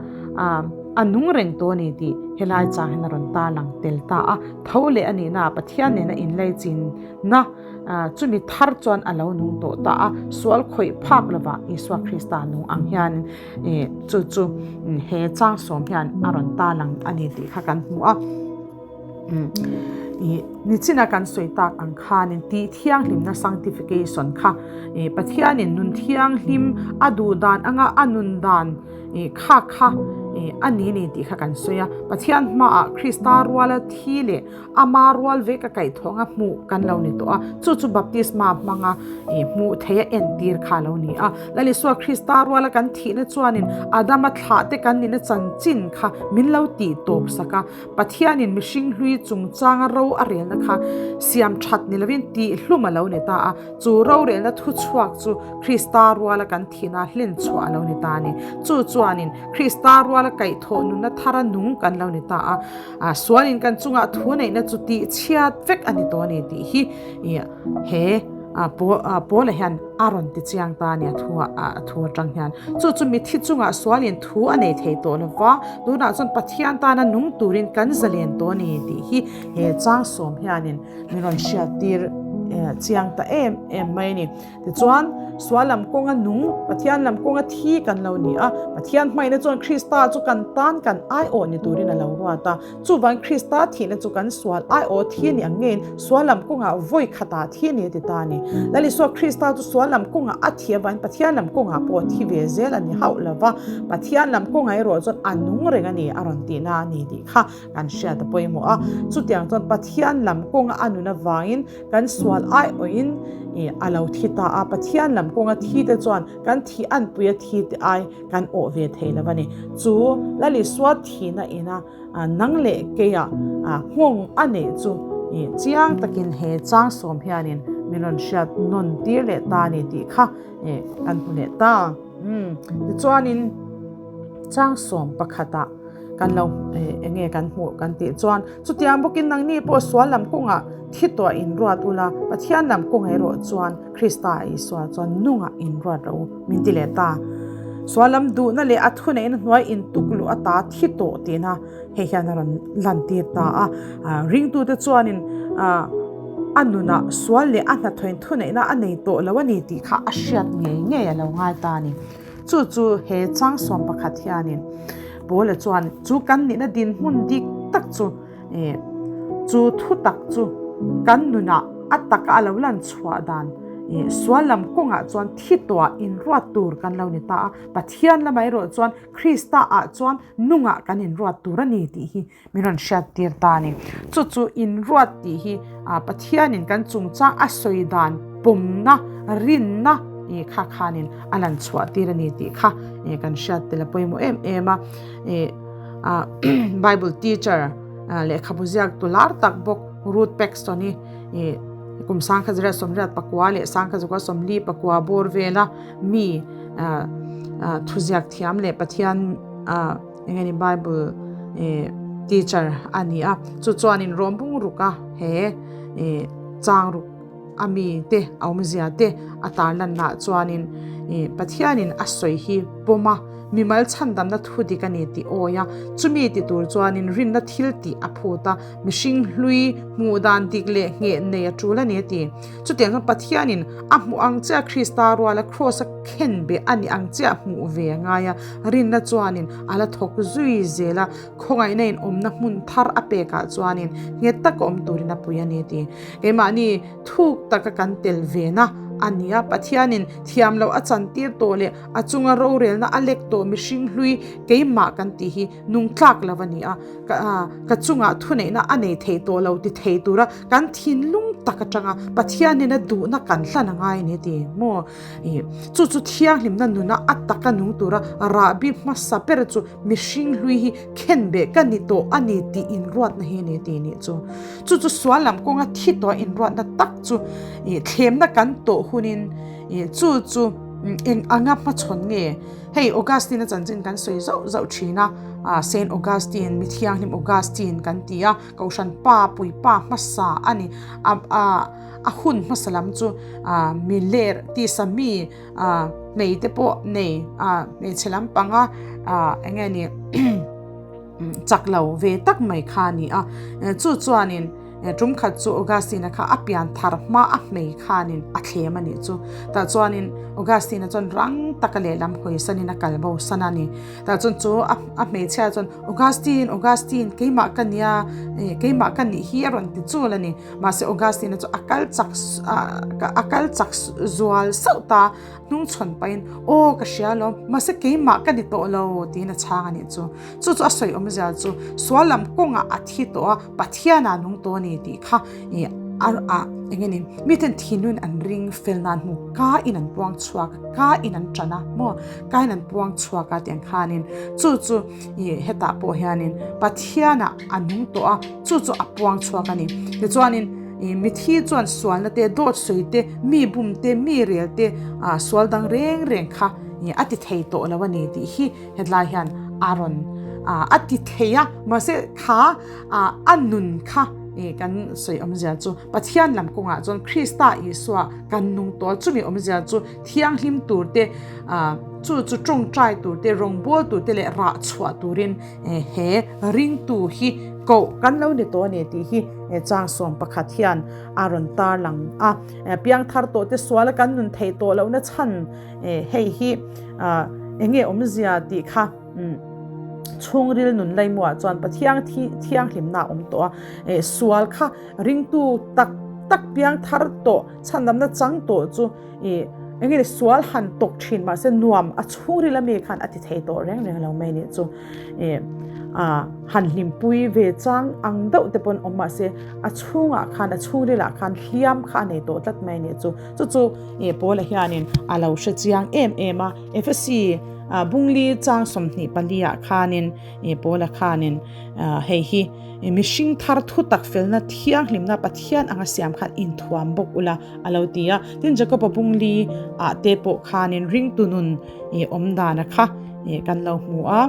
a nung reng tawh a ni tih helai chang hian a rawn tarlang tel ta a, tho leh a nihnaah Pathian nena inlaichinna chumi thar chuan a lo nung tawh ta a, sual khawih phak lovah Isua Krista nung ang hian chu chu he chang sawm hian a rawn tarlang a ni tih kha kan hmu a. Nichina kan sawi tak ang khanin tih thianghlimna sanctification kha Pathianin nun thianghlim a duh dan anga a nun dan kha kha a ni ni tih kha kan sawi a. Pathian hmaah Krista ruala thi leh ama rual ve ka kaihthawhnga hmuh kan lo ni tawh a, chu chu baptisma hmanga hmuh theih a entir kha a lo ni a. Lal Isua Krista ruala kan thihna chuanin Adama thlahte kan nihna chanchin kha min lo tih tawp sak a, Pathianin mihring hlui chungchanga ro a relna kha siam that ni lovin tihhlum a lo ni ta a, chu rorelna thuchhuak chu Krista ruala kan thihna hlenchhuah a lo ni ta a ni. Chu chuanin Krista ruala kaihthawh nunna thara nung kan lo ni ta a. A sualin kan chungah thu neihna chu tih chhiat vek a ni tawh a ni tih hi he Paula hian a rawn ti chiang ta a ni a thu a thu atang hian. Chu chu mithi chungah sualin thu a nei thei tawh lova, tunah chuan Pathian tana nung turin kan zalen tawh a ni tih hi he chang sawm hianin min rawn hriattir chiang ta em em mai a ni. Tichuan, sual lam kawnga nung, Pathian lam kawnga thi kan lo ni a. Pathian hmaina chuan Krista chu kan tan kan aiawh ni turin a lo ruat a. Chuvangin Krista thihna chu kan sual aiawh thi a ni ang ngeiin sual lam kawngah vawi khatah thi a ni a ti ta a ni. Lal Isua Krista chu sual lam kawngah a thi avangin Pathian lam kawngah pawh a thi ve zel a ni hauh lo va. Pathian lam kawngah erawh chuan a nung reng a ni a rawn tihna a ni tih kha kan hriat a pawimawh a. Chutiang chuan Pathian lam kawnga a nun avangin Kan sual aiawhin a lo thi ta a, Pathian lam kawnga thi te chuan kan thih anpuia thi te ai kan awh ve thei lo a ni. Chu Lal Isua thihna ina nang leh keia nghawng a neih chu chiang takin he chang sawm hianin min rawn hriat nawn tir leh ta a ni tih kha kan hmu leh ta. Tichuanin chang sawm pakhatah kan lo eng nge kan hmuh kan tih chuan chutiang bawkin nangni pawh sual lam kawngah thi tuah inruat ula, Pathian lam kawng erawh chuan Krista Isua chuan nungah inruat rawh u min ti leh ta. Sual lam duhna leh a thuneihna hnuai intuk luh ata thi tawh tihna hei hian a rawn lantir ta a. Ringtute chuanin a nunah sual leh a hnathawin thuneihna a nei tawh lo a ni tih kha a hriat ngei ngei a lo ngai ta a ni. Chu chu he chang sawm pakhat hianin Paula chuan chu kan nihna dinhmun dik tak chu eh chu thu tak chu kan nunah a taka a lo lan chhuah dan eh sual lam kawngah chuan thi tuah inruat tur kan lo ni ta a, Pathian lamah erawh chuan Krista ah chuan nungah kan inruat tur a ni tih hi Min rawn hriat tir ta a ni. Chu chu inruat tih hi Pathianin kan chungchang a sawi dan pawmna, rinna kha khanin a lan chhuah tir a ni tih kha kan hriat tel a pawimawh em em a. Bible teacher lehkhabu ziak tu lar tak bawk Ruth Paxton-i kum 1989 leh 1994 bawr vela mi thuziak thiam leh Pathian Eng nge ni Bible eh teacher a ni a, chu chuanin rawm bung ruk a he eh chang ruk a mi te a awmzia te a tar lanna chuanin eh Pathianin a sawi hi pawm a, mimal chhandamna thu dik a ni tih awi a, chumi ti tur chuanin rinna thil tih a phut a, mihring hlui hmuh dan dik leh ngheh nei a tul a ni a ti. Chutiang chuan Pathianin a hmuh ang chiah Krista ruala Kraws a khen beh a ni ang chiah hmuh ve a ngai a, rinna chuanin a la thawk zui zel a, khawngaihna in awmna hmun thar a pekah chuanin nghet taka awm turin a pui a ni ti. Keimahni thuk taka kan tel vena a ni a, Pathianin thiam loh a chantir tawh leh a chunga rorelna a lek tawh mihring hlui keimah kan tih hi nung tlak lo a ni a, ka chungah thuneihna a nei thei tawh lo ti thei tura kan thinlung tak atanga Pathian nena duhna kan hlan a ngai a ni ti maw? Chu chu thianghlimna nuna a taka nung tura rahbi hmasa ber chu mihring hlui hi khenbeh ka ni tawh a ni tih inruatna hi a ni ti nih chu. Chu chu sual lam kawnga thi tawh inruatna tak chu thlemna kan tawh hunin chu chu eng anga hmachhawn nge? Hei Augustine-a chanchin kan sawi zauh zauh thin a, Saint Augustine, mi thianghlim Augustine kan ti a, Kohhran pa puipa hmasa a ni. A hun hmasa lam chu mi ler tisa mi hmei te pawh nei hmeichhe lampanga eng nge ni chak lo ve tak mai kha a ni a. Chu chuanin. Tum khat chu Augustine-a kha a pian thar hma a hmei khanin a thlem a nih chu. Tah chuanin Augustine-a chuan rang taka lehlam hawisanin a kal bo san a ni. Tah chuan chu a hmeichhia chuan Augustine, Augustine, keimah ka nia, keimah ka nih hi a rawn ti chul a ni. Mahse Augustine-a chu a kal chak a kal chak zual sauh ta. Hnungchhawn pahin, Aw, ka hria alawm, mahse keimah ka ni tawh lo, tiin a chhang a nih chu. Chu chu a sawi awmzia chu sual lam kawngah a thi tawh a, Pathianah nung tawh a ni tih kha ih a a eng nge ni, miten thinlun an ring fel nan hmu, ka in an puang chhuak a, ka in an tan a maw, ka in an puang chhuak a tih ang khanin chu chu ih hetah pawh hianin Pathianah a nung tawh a, chu chu a puang chhuak a ni. Tichuanin ih mithi chuan sualna te, dawt sawi te, mi bum te, mi rel te, ah sual dang reng reng kha ih a ti thei tawh lo a ni tih hi Hetlai hian a rawn a ti thei a, mahse kha a nun kha kan sawi awmzia chu Pathian lam kawngah chuan Krista Isua kan nung tawh a, chumi awmzia chu thianghlim tur te, chu chu tawngtai tur te, rawngbâwl tur te leh rah chhuah turin he ringtu hi koh kan lo ni tawh a ni tih hi chang sawm pakhat hian a rawn tarlang a. Piangthar tawh te suala kan nun theih tawh lohna chhan Hei hi eng nge awmzia tih kha chhungril nun laimuah chuan Pathian thianghlimna a awm tawh a, sual kha ringtu tak tak piang thar tawh chhandamna chang tawh chu eng nge sual han tawk thin mahse nuam a chhungril ami khan a ti thei tawh reng reng lo mai nih chu. Han hlimpui ve chang ang deuh te pawn awm mahse a chhungah khan a chhungrilah khan hliam kha a nei tawh tlat mai nih chu. Chu chu Paula hianin a lo hre chiang em em a, Efesi bungli chang 24 ah khanin Paula khanin hei hi mihring thar thutak felna thianghlimna Pathian anga siam khan inthuam bawk ula a lo ti a. Tin Jakoba bungli ah te pawh khanin ringtu nun awm dana kha kan lo hmu a,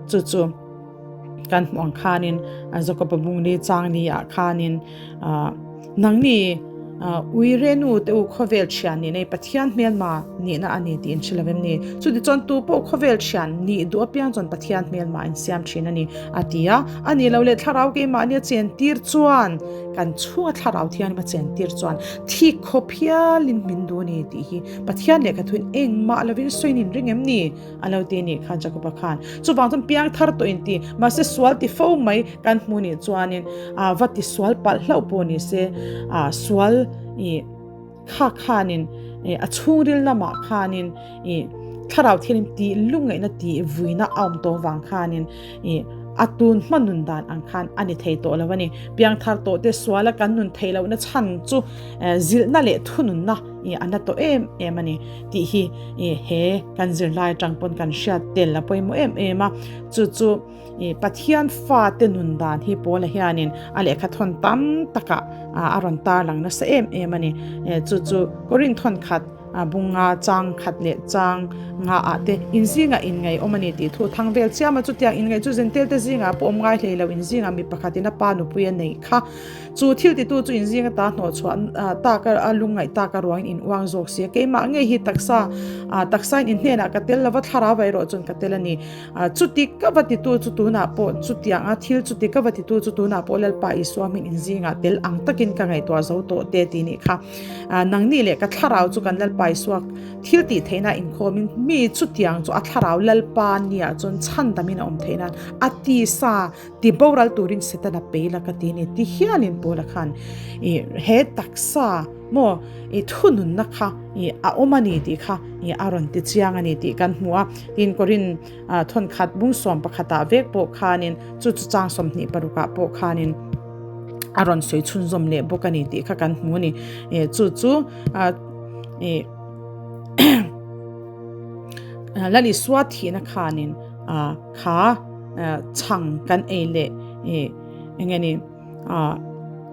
chu chu kan hmuh ang khanin Jakoba bungli chang ni ah khanin Nangni uire nu te u khawvel thian nih nei Pathian hmelma nihna a ni tih in hre lo em ni? Chutichuan tu pawh khawvel thian nih duh apiang chuan Pathian hmelma in siam thin a ni, a ti a. A nih lo leh thlarau keimahni a chen tir chuan kan chhunga thlarau thianghlim a chen tir chuan thik khawp hialin min duh a ni tih hi Pathian lehkha thuin engmah lovin sawiin in ring em ni? A lo ti a nih khan Jakoba khan. Chuvang chuan piang thar tawh in ti, mahse sual ti fo mai kan hmu nih chuanin ah va ti sual palh hlauh pawh ni se ah sual ih kha khanin ih a chhungril lamah khanin ih thlarau thianin tih lungaihna tih vuina a awm tawh vang khanin ih a tun hma nun dan ang khan a ni thei tawh lo a ni. Piangthar tawh te suala kan nun theih lohna chhan chu zilhna leh thununna ih a na tawh em em a ni tih hi ih he kan zirlai atang pawn kan hriat tel a pawimawh em em a, chu chu. Pathian fate nun dan hi Paula hianin a lehkha thawn tam takah a rawn tarlang nasa em em a ni. Chu chu Korinth thawn khat bunga chang khat leh chang nga ah te inzingah inngaihawm a ni tih thu thang vel chiam a. Chutiang inngaih chu Zentel te zingah pawh awm ngai hlei lo, inzingah mi pakhatin a pa nupui a neih kha. Chu thil titu chu inzing ata hnawhchhuah tak a lungngaih tak a ruangin in uang zawk si a. Keimah ngei hi taksa taksain inhnenah ka tel lova thlarau erawh chuan ka tel a ni. Chuti ka va titu chu tunah pawh chutianga thil chuti ka va titu chu tunah pawh Lalpa Isua hming inzingah tel ang takin ka ngaihtuah zo tawh te tih nih kha. Nangni leh ka thlarau chu kan Lalpa Isua thil tih theihna inkhawmin mi chutiang chu a thlarau Lalpa nia chuan chhandamin a awm theih nan a tisa ti boral turin Setana pei la ka ti ni ti hialin Paula khan i he taksa maw i thununna kha i a awm a ni tih kha i a rawn ti chiang a ni tih kan hmu a. Tin Korin thawnkhat bung sawm pakhatah vek pawh khanin chu chu chang 26ah pawh khanin a rawn sawi chhunzawm leh bawk a ni tih kha kan hmu a ni. Chu chu i Lalisua thihna khanin kha chhang kan ei leh ih eng nge ni ah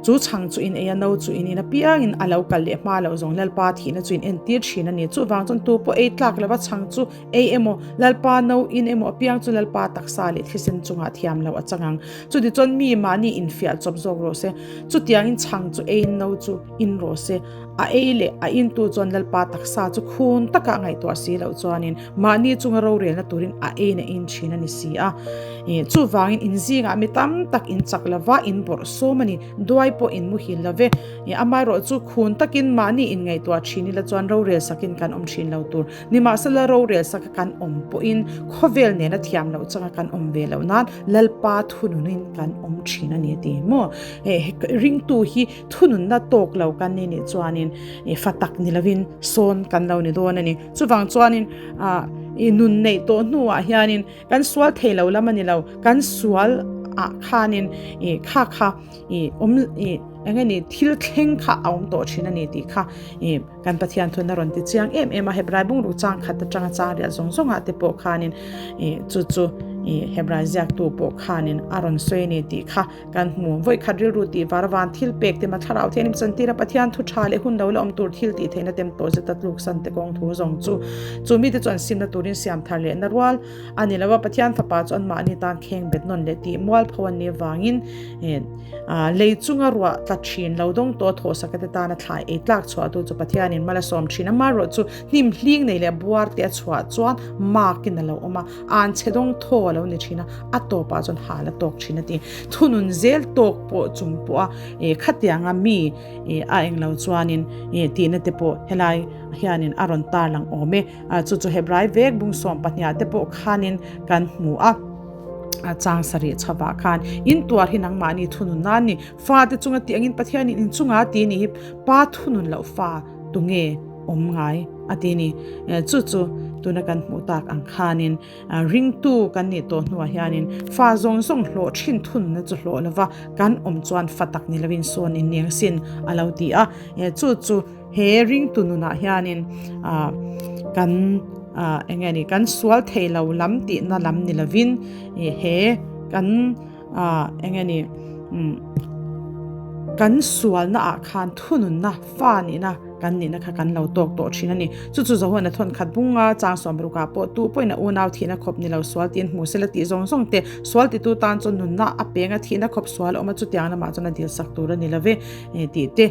chu chhang chu in ei a no chu in in apiangin a lo kal leh hma loh zawng Lalpa thihna chu in entir thin a ni. Chuvang chuan tu pawh ei tlak lova chhang chu ei emaw Lalpa no in emaw apiang chu Lalpa taksa leh thisen chungah thiam loh a chang ang. Chutichuan mi mahni infiah chawp zawk rawh se. Chutiangin chhang chu eiin no chu in rawh se. A ei leh a intu chuan Lalpa taksa chu khun taka a ngaihtuah si loh chuanin mahni chunga rorelna turin a eiin a in thin a ni si a. Chuvangin in zingah mi tam tak in chak lova in bawrh sawm a ni. Duai pawh in muhil lo ve. Amaherawh chu khun takin mahni in ngaihtuah thin ila chuan rorel sakin kan awm thin lo tur. Nimahsela rorel saka kan awm pawhin khawvel nena thiam loh changa kan awm ve loh nan Lalpa thununin kan awm thin a ni a ti maw? Ringtu hi thununna tawk lo kan ni nih chuanin fa tak ni lovin sawn kan lo ni dawn a ni. Chuvang chuanin i nun neih tawh hnuah hianin kan sual thei lo lam a ni lo, kan sual ah khanin i kha kha i awm i eng nge ni thil thleng kha a awm tawh thin a ni tih kha i kan Pathian thun a rawn ti chiang em em a. Hebrai bungruk chang khat atanga chang riah zawng zawngah te pawh khanin i chu chu i Hebrai ziaktu pawh khanin a rawn sawi a ni tih kha Kan hmu. Vawi khat rilru tih var van thil pek te ma thlarau thian in chantir a, Pathian thu tha leh hun lo la awm tur thil tih theihna tem tawh zet a tluk san te kawng thu zawng chu. Chu mite chu an simna turin siam thar leh na rual a ni lo a, Pathian fapa chu anmahni tan kheng bet nawn leh tih mual pho an nih avangin lei chunga ruah tla thin lo dawng tawh thawhsaka te tana thlai ei tlak chhuahtu chu Pathianin mal a sawm thin. Amaherawh chu hnim hling nei leh buar te a chhuah chuan makin a lo awm a. An chhe dawng thaw a lo ni thin a, a tawpah chuan hal a tawk thin a ti. Thunun zel tawk pawh chung pawha khatianga mi a englo chuanin tihna te pawh helai hianin a rawn tarlang awm e. Chu chu Hebrai vek bung sawm pahniha te pawh khanin kan hmu a. Chang sarih chhovah khan in tuar hi nangmahni thunun nan ni. Fate chunga tih angin Pathianin in chunga ti ni hi pa thunun loh fa tunge awm ngai a ti ni. Chu chu tuna kan hmuh tak ang khanin ringtu kan nih tawh hnuah hianin fa zawng zawng hlawh thin thunna chu hlawh lova kan awm chuan fa tak ni lovin sawn in niang sin a lo ti a. Chu chu he ringtu nunah hianin kan eng nge ni kan sual thei lo lam tihna lam ni lovin he kan eng nge ni kan sualna ah khan thununna fa nihna kan nihna kha kan lo tawk tawh thin a ni. Chu chu Zohuan a thawn khat bung a, chang sawm rukah pawh tu pawhin a unau thihna khawp ni lo sual tiin hmu sela tih zawng zawng te, sual titu tan chuan nunna a peng a thihna khawp sual a awm a, chutiang lamah chuan a dil sak tur a ni lo ve tih te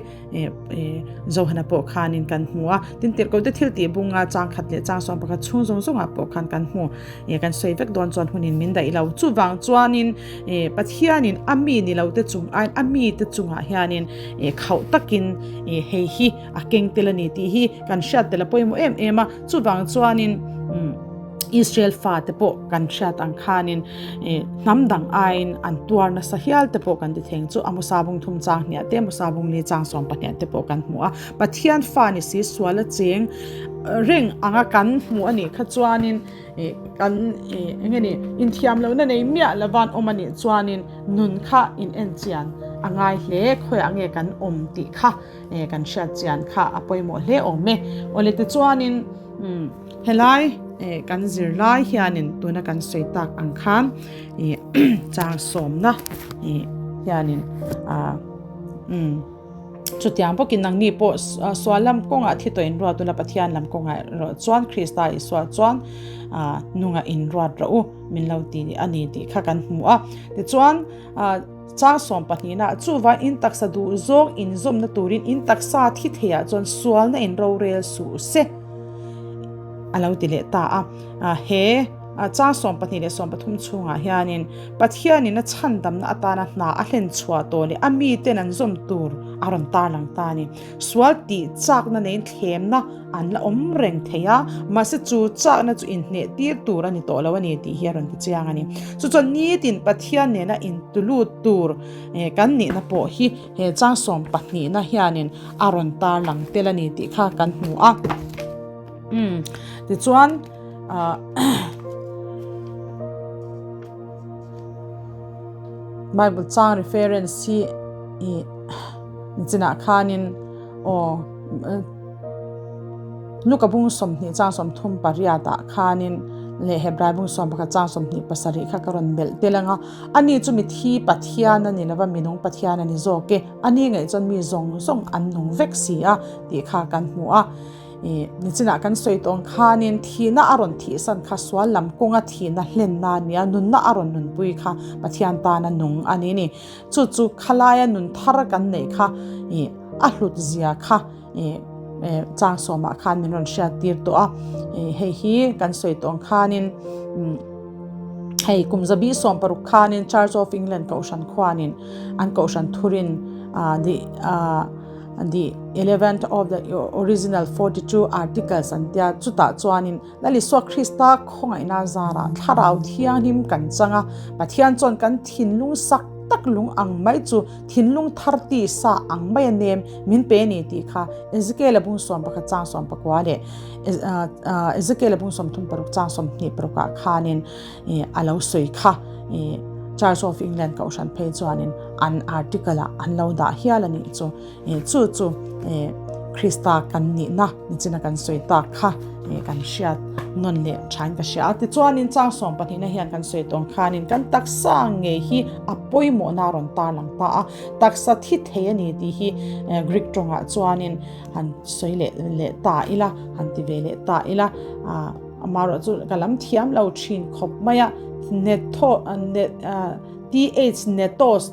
Zohana pawh khanin kan hmu a. Tin tirhkoh te thil tih bung a, chang khat leh chang sawm pakhat chhung zawng zawngah pawh khan kan hmu. Kan sawi vek dawn chuan hunin min daih lo. Chuvang chuanin Pathianin a mi ni lo te chung aiin a mi te chungah hianin khauh takin hei hi a keng tel a ni tih hi kan hriat tel a pawimawh em em a. Chuvang chuanin Israel fate pawh kan hriat ang khanin hnam dang aiin an tuar nasa hial te pawh kan ti theng chu Amosa bung thum chang hniah te Amosa bung li chang sawm pahniah te pawh kan hmu a. Pathian fa ni si sual a cheng reng anga kan hmuh a nih kha chuanin kan eng nge ni inthiam lohna nei miah lovan awm a nih chuanin nun kha in en chian a ngai hle khawiah nge kan awm tih kha kan hriat chian kha a pawimawh hle awm e. Awle tichuanin helai kan zir lai hianin tuna kan sawi tak ang khan chang sawmna hianin Chutiang bawkin nangni pawh sual lam kawngah thi tawh inruat ula, Pathian lam kawngah erawh chuan Krista Isua chuan nungah inruat rawh u min lo ti a ni tih kha kan hmu a. Tichuan, chang sawm pahnihna chuvang in taksa duh zawng inzawmna turin in taksa thi theiah chuan sualna in rorel suh se a lo ti leh ta a. He chang 12 leh 13 chhungah hianin Pathianin a chhandamna atana hna a hlen chhuah tawh leh a miten an zawm tur a rawn tarlang ta a ni. Sual tih chakna neiin thlemna an la awm reng thei a, mahse chu chakna chu inhneh tir tur a ni tawh lo a ni tih hi a rawn ti chiang a ni. Chu chuan nitin Pathian nena intulut tur kan nihna pawh hi he chang sawmpahnihna hianin a rawn tarlang tel a ni tih kha kan hmu a. Tichuan. Bible chang reference hi i nichinah khanin aw Luka bung 20 chang 30 pariat ah khanin leh Hebrai bung 11 chang 27 kha ka rawn belh tel anga ani chu mithi Pathian a ni lova minung Pathian a ni zawk e ani ngaih chuan mi zawng zawng an nung vek si a tih kha kan hmu a. Nichinah kan sawi tawh ang khanin thihna a rawn thihsan kha sual lam kawnga thihna hlenna a ni a, nunna a rawn nunpui kha Pathian tana nung a ni ni. Chu chu khalaia nun thar kan neih kha a hlut zia kha. Chang sawmah khan min rawn hriat tir tawh a, hei hi kan sawi tawh ang khanin hei kum zabi 16 khanin Church of England kohhran khuanin an kohhran thurin the the eleventh of the original 42 articles an tia chutah chuanin Lal Isua Krista khawngaihna zarah thlarau thianghlim kan chang a, Pathian chuan kan thinlung sak tak lung ang mai chu thinlung thar ti sa ang mai a nem min pe ni tih kha Ezekiel-a bung 11 chang 19 leh Ezekiel-a bung 36 chang 26 ah khanin a lo sawi kha Church of England kohhran phei chuanin an article ah an lo dah hial a nih chu. Chu chu Krista kan nihna nichina kan sawi tak kha kan hriat nawn leh thain ka hria a. Tichuanin chang sawm pahnihna hian kan sawi tawng khanin kan taksa ngei hi a pawimawhna a rawn tarlang ta a. Taksa thi thei a ni tih hi Greek tawngah chuanin han sawi leh leh ta ila, han ti ve leh ta ila. Amaherawh chu ka lam thiam lo thin khawp mai a, netho net th netos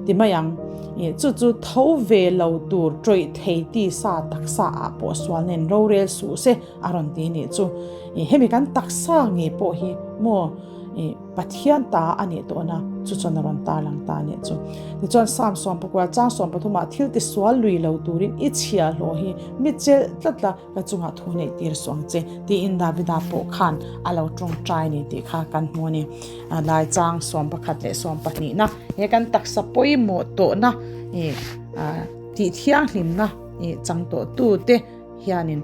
Ti mai ang, chu chu tho ve lo tur tawih thei tisa taksa ah pawh sual nen rorel suh se a rawn ti nih chu. Hemi kan taksa nge pawh hi maw Pathian ta a nih tawhna chu chuan a rawn tarlang ta nih chu. Tichuan Psalm 14 chang 13 ah thil ti sual lui lo turin i chhiahhlawh hi mi chelh tlat la, Ka chungah thu neih tir suh ang che tiin Davida pawh khan a lo tawngtai ni tih kha kan hmu a ni. Lai chang 11 leh 12 na he kan taksa pawimawh tawhna tih thianghlimna chang tawh tu te hianin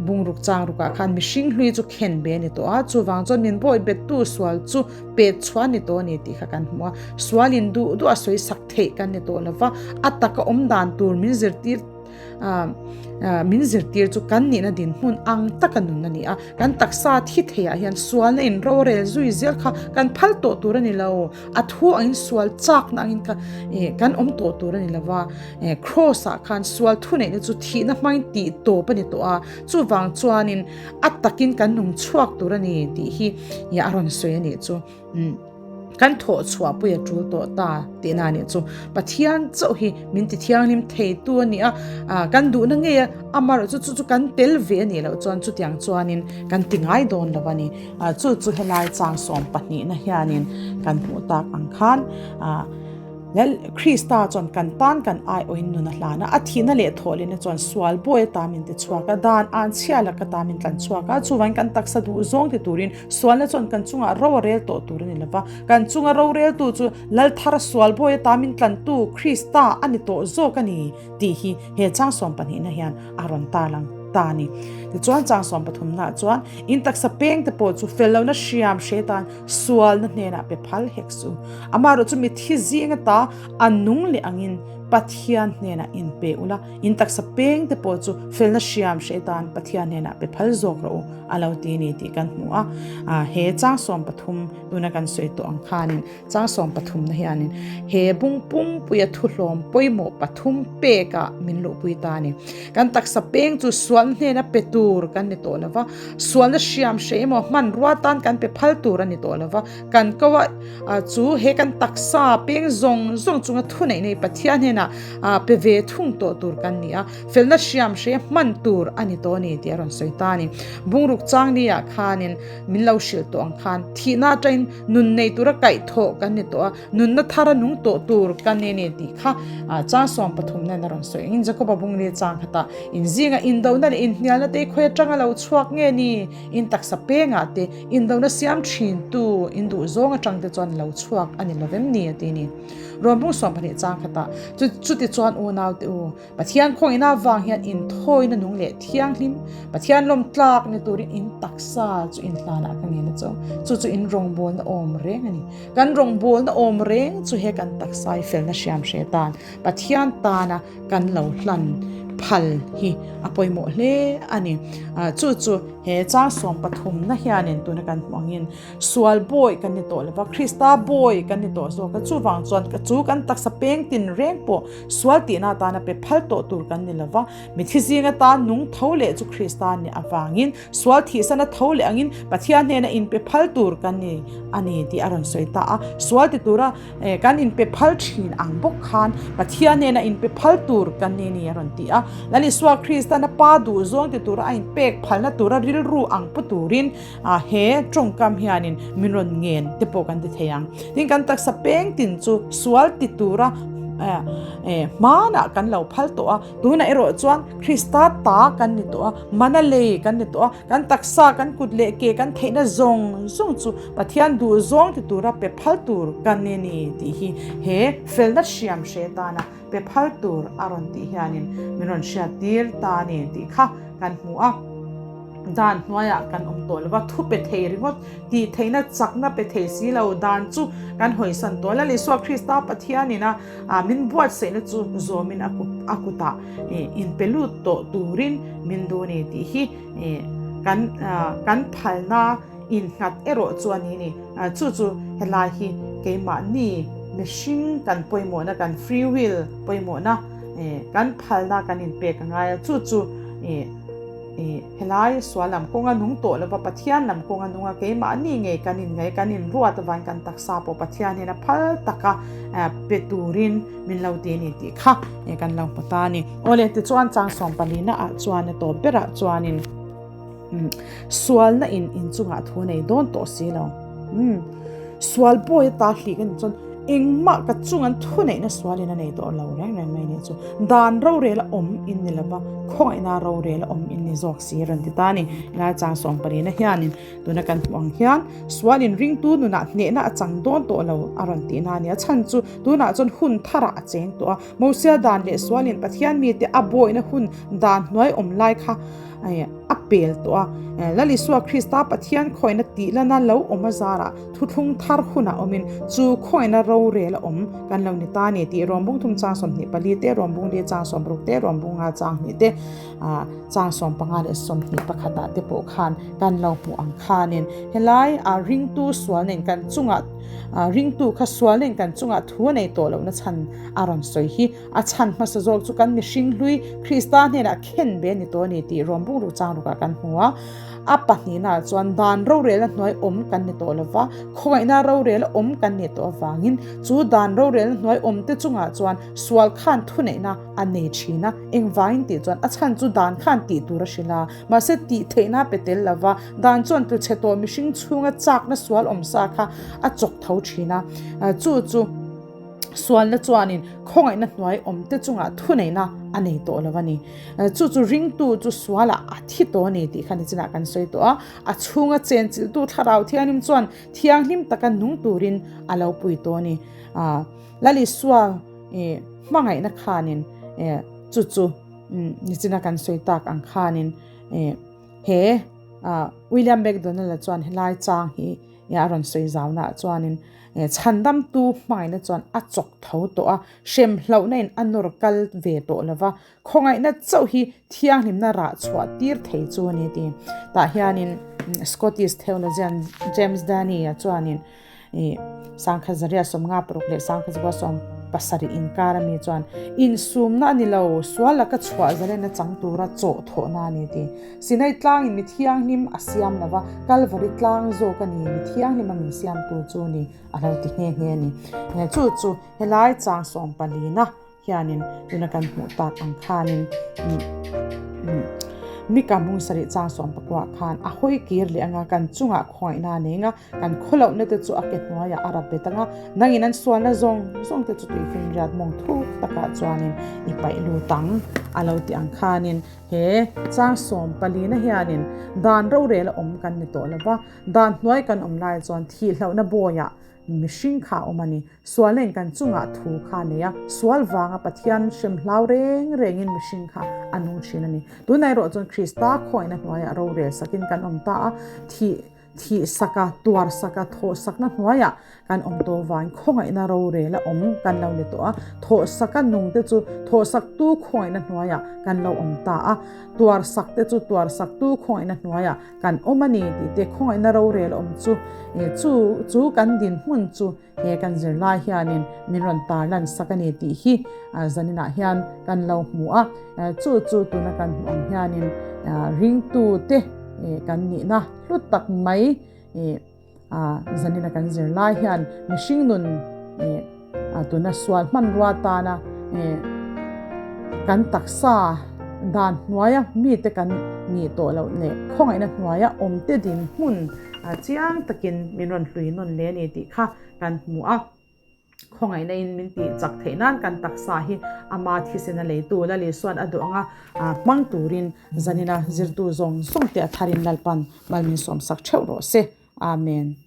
bungruk chang rukah khan mihring hlui chu khen be a ni tawh a, chuvang chuan min bawi bettu sual chu pet chhuah a ni tawh a ni tih kha kan hmu a. Sualin duh duh a sawi sak theih kan ni tawh lova, a taka awm dan tur min zirtir Min zirtir chu kan nihna dinhmun ang taka nun a ni a, kan taksa thi theiah hian sualna in rorel zui zel kha kan phal tawh tur a ni lo. A thu angin sual chakna angin kha kan awm tawh tur a ni lo va, Kraws ah khan sual thuneihna chu thihna hmangin tih tawp a ni tawh a, chuvang chuanin a takin kan nung chhuak tur a ni tih hi a rawn sawi a nih chu. Kan thawh chhuah pui a tul tawh ta tihna a nih chu. Pathian chauh hi min ti thianghlim theitu a ni a, kan duhna ngei a, amaherawhchu chu chu kan tel ve a nih loh chuan chutiang chuanin kan ti ngai dawn lo a ni. Chu chu helai chang sawm pahnihna hianin kan hmuh tak ang khan Lal Krista chuan kan tan kan aiawhin nun a hlan a, a thihna leh thawhlehna chuan sual bawi ata min ti chhuak a, dan anchhia lak ata min tlan chhuak a, chuvangin kan taksa duh zawng ti turin Sualna chuan kan chungah ro a rel tawh tur a ni lo va, kan chunga roreltu chu Lal thar sual bawi ata min tlantu Krista a ni tawh zawk a ni tih hi he chang 12 na hian a rawn tarlang ta a ni. Tichuan chang 13 ah chuan in taksa peng te pawh chu fel lohna hriam hre tan sualna hnenah pe phal hek suh. Amaherawh chu mithi zing ata a nung leh angin Pathian hnenah in pe ula, in taksa peng te pawh chu felna hriam hre tan Pathian hnenah pe phal zawk rawh u a lo ti ni tih kan hmu a. He chang 13 tuna kan sawi tawh ang khanin chang 13 na hianin he bung pumpuia thuhlawm pawimawh pathum pekah min luhpui ta a ni. Kan taksa peng chu sualna hnena pe tur kan ni tawh lova, sualna hriam hre emaw hmanrua tan kan pe phal tur a ni tawh lova, Kan ko a chu he kan taksa peng zawng zawng chunga thu neih nei Pathian hnenah pe ve thung tawh tur kan ni a, felna hriam hre hman tur a ni tawh a ni tih a rawn sawi ta a ni. Bungruk chang ni ah khanin min lo hrilh tawh ang khan thihna atangin nun nei tura kaihthawh kan ni tawh a, nunna thara nung tawh tur kan ni a ni tih kha chang 13 nen a rawn sawi angin Jakoba bungli chang khatah inzinga indona leh inhnialna te khawi atanga lo chhuak nge ni? In taksa pengah te Indona siam thintu in duh zawng atang te chuan lo chhuak a ni lovem ni a ti ni. Rawnbung 12 chang khatah chu chuti chuan unau te u, Pathian khawngihna avang hian inthawina nung leh thianghlim, Pathian lawm tlak ni turin in taksa chu in hlanah ka ngen a chu. Chu chu in rawngbawlna awm reng a ni. Kan rawngbawlna awm reng chu he kan taksa i felna hriam hre tan Pathian tana kan lo hlan phal hi a pawimawh hle a ni. Chu chu he chang 13na hianin tuna kan hmuh angin sual bawi kan ni tawh lova, Krista bawi kan ni tawh zawk a, chuvang chuan chu kan taksa peng tin reng pawh sual tihna atana pe phal tawh tur kan ni lova, mithi zing atan nung tho leh chu Krista nih avangin sual thihsana tho leh angin Pathian hnena inpe phal tur kan ni a ni tih a rawn sawi ta a, sual ti tura Kan inpe phal thin ang bawk khan Pathian nena inpe phal tur kan ni ni a rawn ti a. Lal Isua Kristan a Pa duh zawng ti tura a inpek phalna tura rilru ang pu turin he tawngkam hianin min rawn ngen te pawh kan ti thei ang. Tin, kan taksa peng tin chu sual ti tura hmanah kan lo phal tawh a, tunah erawh chuan Krista ta kan ni tawh a, mana lei kan ni tawh a. Kan taksa, kan kut leh ke kan theihna zawng zawng chu Pathian duh zawng ti tura pe phal tur kan ni ni tih hi he felna hriam hre tana pe phal tur a rawn tih hianin min rawn hriat tir ta a ni tih kha kan hmu a. Dan hnuaiah kan awm tawh lova, thu pe thei ringawt tih theihna chakna pe thei si lo dan chu kan hawisan tawh. Lal Isua Krista Pathianin a min buatsaihna chu zawmin a kutah inpe lut tawh turin min duh a ni tih hi kan kan phalna innghat erawh chu a ni ni. Chu chu helai hi keimahni mihring kan pawimawhna kan free will pawimawhna kan phalna kan inpek a ngai a, chu chu helai sual lam kawnga nung tawh lova Pathian lam kawnga nunga keimahni ngei kan inngaih kan inruat avangin kan taksa pawh Pathian hian a phal taka pe turin min lo ti a ni tih kha kan lo hmu ta a ni. Awle tichuan chang 14 ah chuan a tawp berah chuanin sualna in inchungah thu nei dawn tawh si lo. Sual pawi ata hlih ka ni chuan engmah ka chung an thu neihna sualin a nei tawh lo reng reng mai ni chu. Dan rorel a awm in ni lova khawngaihna rorel a awm in ni zawk si a rawn ti ta a ni. Helai chang 14 hianin Tuna kan hmuh ang hian sualin ringtu nunah hnehna a chang dawn tawh lo a rawn tihna a ni. A chhan chu tunah chuan hun tharah a cheng tawh a, Mosia dan leh sualin Pathian mite a bawihna hun dan hnuai awm lai kha a pel tawh a. Lal Isua Krista Pathian khawihna tihlana lo awm a zarah thuthlung thar hunah awmin chu khawihna rorel a awm kan lo ni ta a ni tih Rawmbung thum chang 24 te, Rawmbung li chang 60 te, Rawmbung nga chang hnih te, Chang 15 leh 21 ah te pawh khan kan lo hmuh ang khanin helai ah ringtu sual nen kan chungah ringtu kha sual nen kan chungah thu a nei tawh lohna chhan a rawn sawi hi a chhan hmasa zawk chu kan mihring hlui Krista hnenah khen ve a ni tawh a ni tih rawm bung ruk chang rukah kan hmu a. A pahnihnaah chuan dan rorelna hnuai awm kan ni tawh lova, khawngaihna rorel awm kan nih tawh avangin chu dan rorelna hnuai awmte chungah chuan sual khan thuneihna a nei thin a, engvangin tih chuan a chhan chu dan khan tih tur a hrilh a, mahse tih theihna pe tel lova dan chuan tluchhe tawh mihring chhunga chakna sual awm sa kha a chawk tho thin a, chu chu sualna chuanin khawngaihna hnuai awmte chungah thuneihna a nei tawh lo a ni. Chu chu ringtu chu sualah a thi tawh a ni tih kha nichinah kan sawi tawh a, a chhunga chenchilhtu thlarau thianghlim chuan thianghlim taka nung turin a lo pui tawh a ni. Lal Isua hmangaihna khanin chu chu nichina kan sawi tak ang khanin he William McDonald-a chuan helai chang hi a rawn sawi zauna ah chuanin chhandamtu hmangaihna chuan a chawk tho tawh a, hrem hlauhna in a nawr kal ve tawh lova, khawngaihna chauh hi thianghlimna rah chhuah tir thei chu a ni ti. Tah hianin Scottish theologian James Danny-a chuanin Sangkhat zaria 56 leh sangkhat zakua 70 inkar ami chuan insumna a ni lo, sual laka chhuah zalen a chang tura chawh thawhna a ni ti. Sinai tlangin mi thianghlim a siam lo va, Kalvari tlang zawk a ni, mi thianghlim a min siamtu chu ni a lo ti nghe nghe a ni. Chu chu helai chang 14na Hianin tuna kan hmuh tak ang khanin Mika mung sarih chang 19 khan a hawi kir leh anga kan chungah khawngaihna a nei anga kan khawlohna te chu a ke hnuaiah a rap bet anga nangin an sualna zawng zawng te chu tuifinriat mawng thuk takah chuanin i paih lut ang a lo ti ang khanin he chang 14 na hianin dan rorel a awm kan ni tawh lova dan hnuai kan awm lai chuan thihlohna bawiah mihring kha a awm a ni. Sualna in kan chungah thu kha a nei a, sual vanga Pathian hrem hlau reng rengin mihring kha a nung thin a ni. Tunah erawh chuan Krista khawngaihna hnuaiah rorel sakin kan awm ta a, thih Thih saka, tuar saka, thawh sakna hnuaiah kan awm tawh vang khawngaihna rorel a awm kan lo ni tawh a. Thawh saka nung te chu thawh saktu khawngaihna hnuaiah kan lo awm ta a. Tuar sak te chu tuar saktu khawngaihna hnuaiah kan awm a ni tih te khawngaihna rorel awm chu chu chu kan dinhmun chu he kan zirlai hianin min rawn tarlan sak a ni tih hi zaninah hian kan lo hmu a. Chu chu tuna kan hmuh ang hianin ringtute kan nihna hlu tak mai zanina kan zirlai hian mihring nun tuna sual hmanrua tana kan taksa dan hnuaia mite kan nih tawh loh leh khawngaihna hnuaia awmte dinhmun chiang takin min rawn hlui nawn leh a ni tih kha kan hmu a. Khawngaihna in min tih chak theih nan kan taksa hi ama thisen a leitu Lal Isuan a duh anga hmang turin zanina zirtu zawng zawng te a tharin Lalpan mal min sawmsak theuh rawh se. Amen.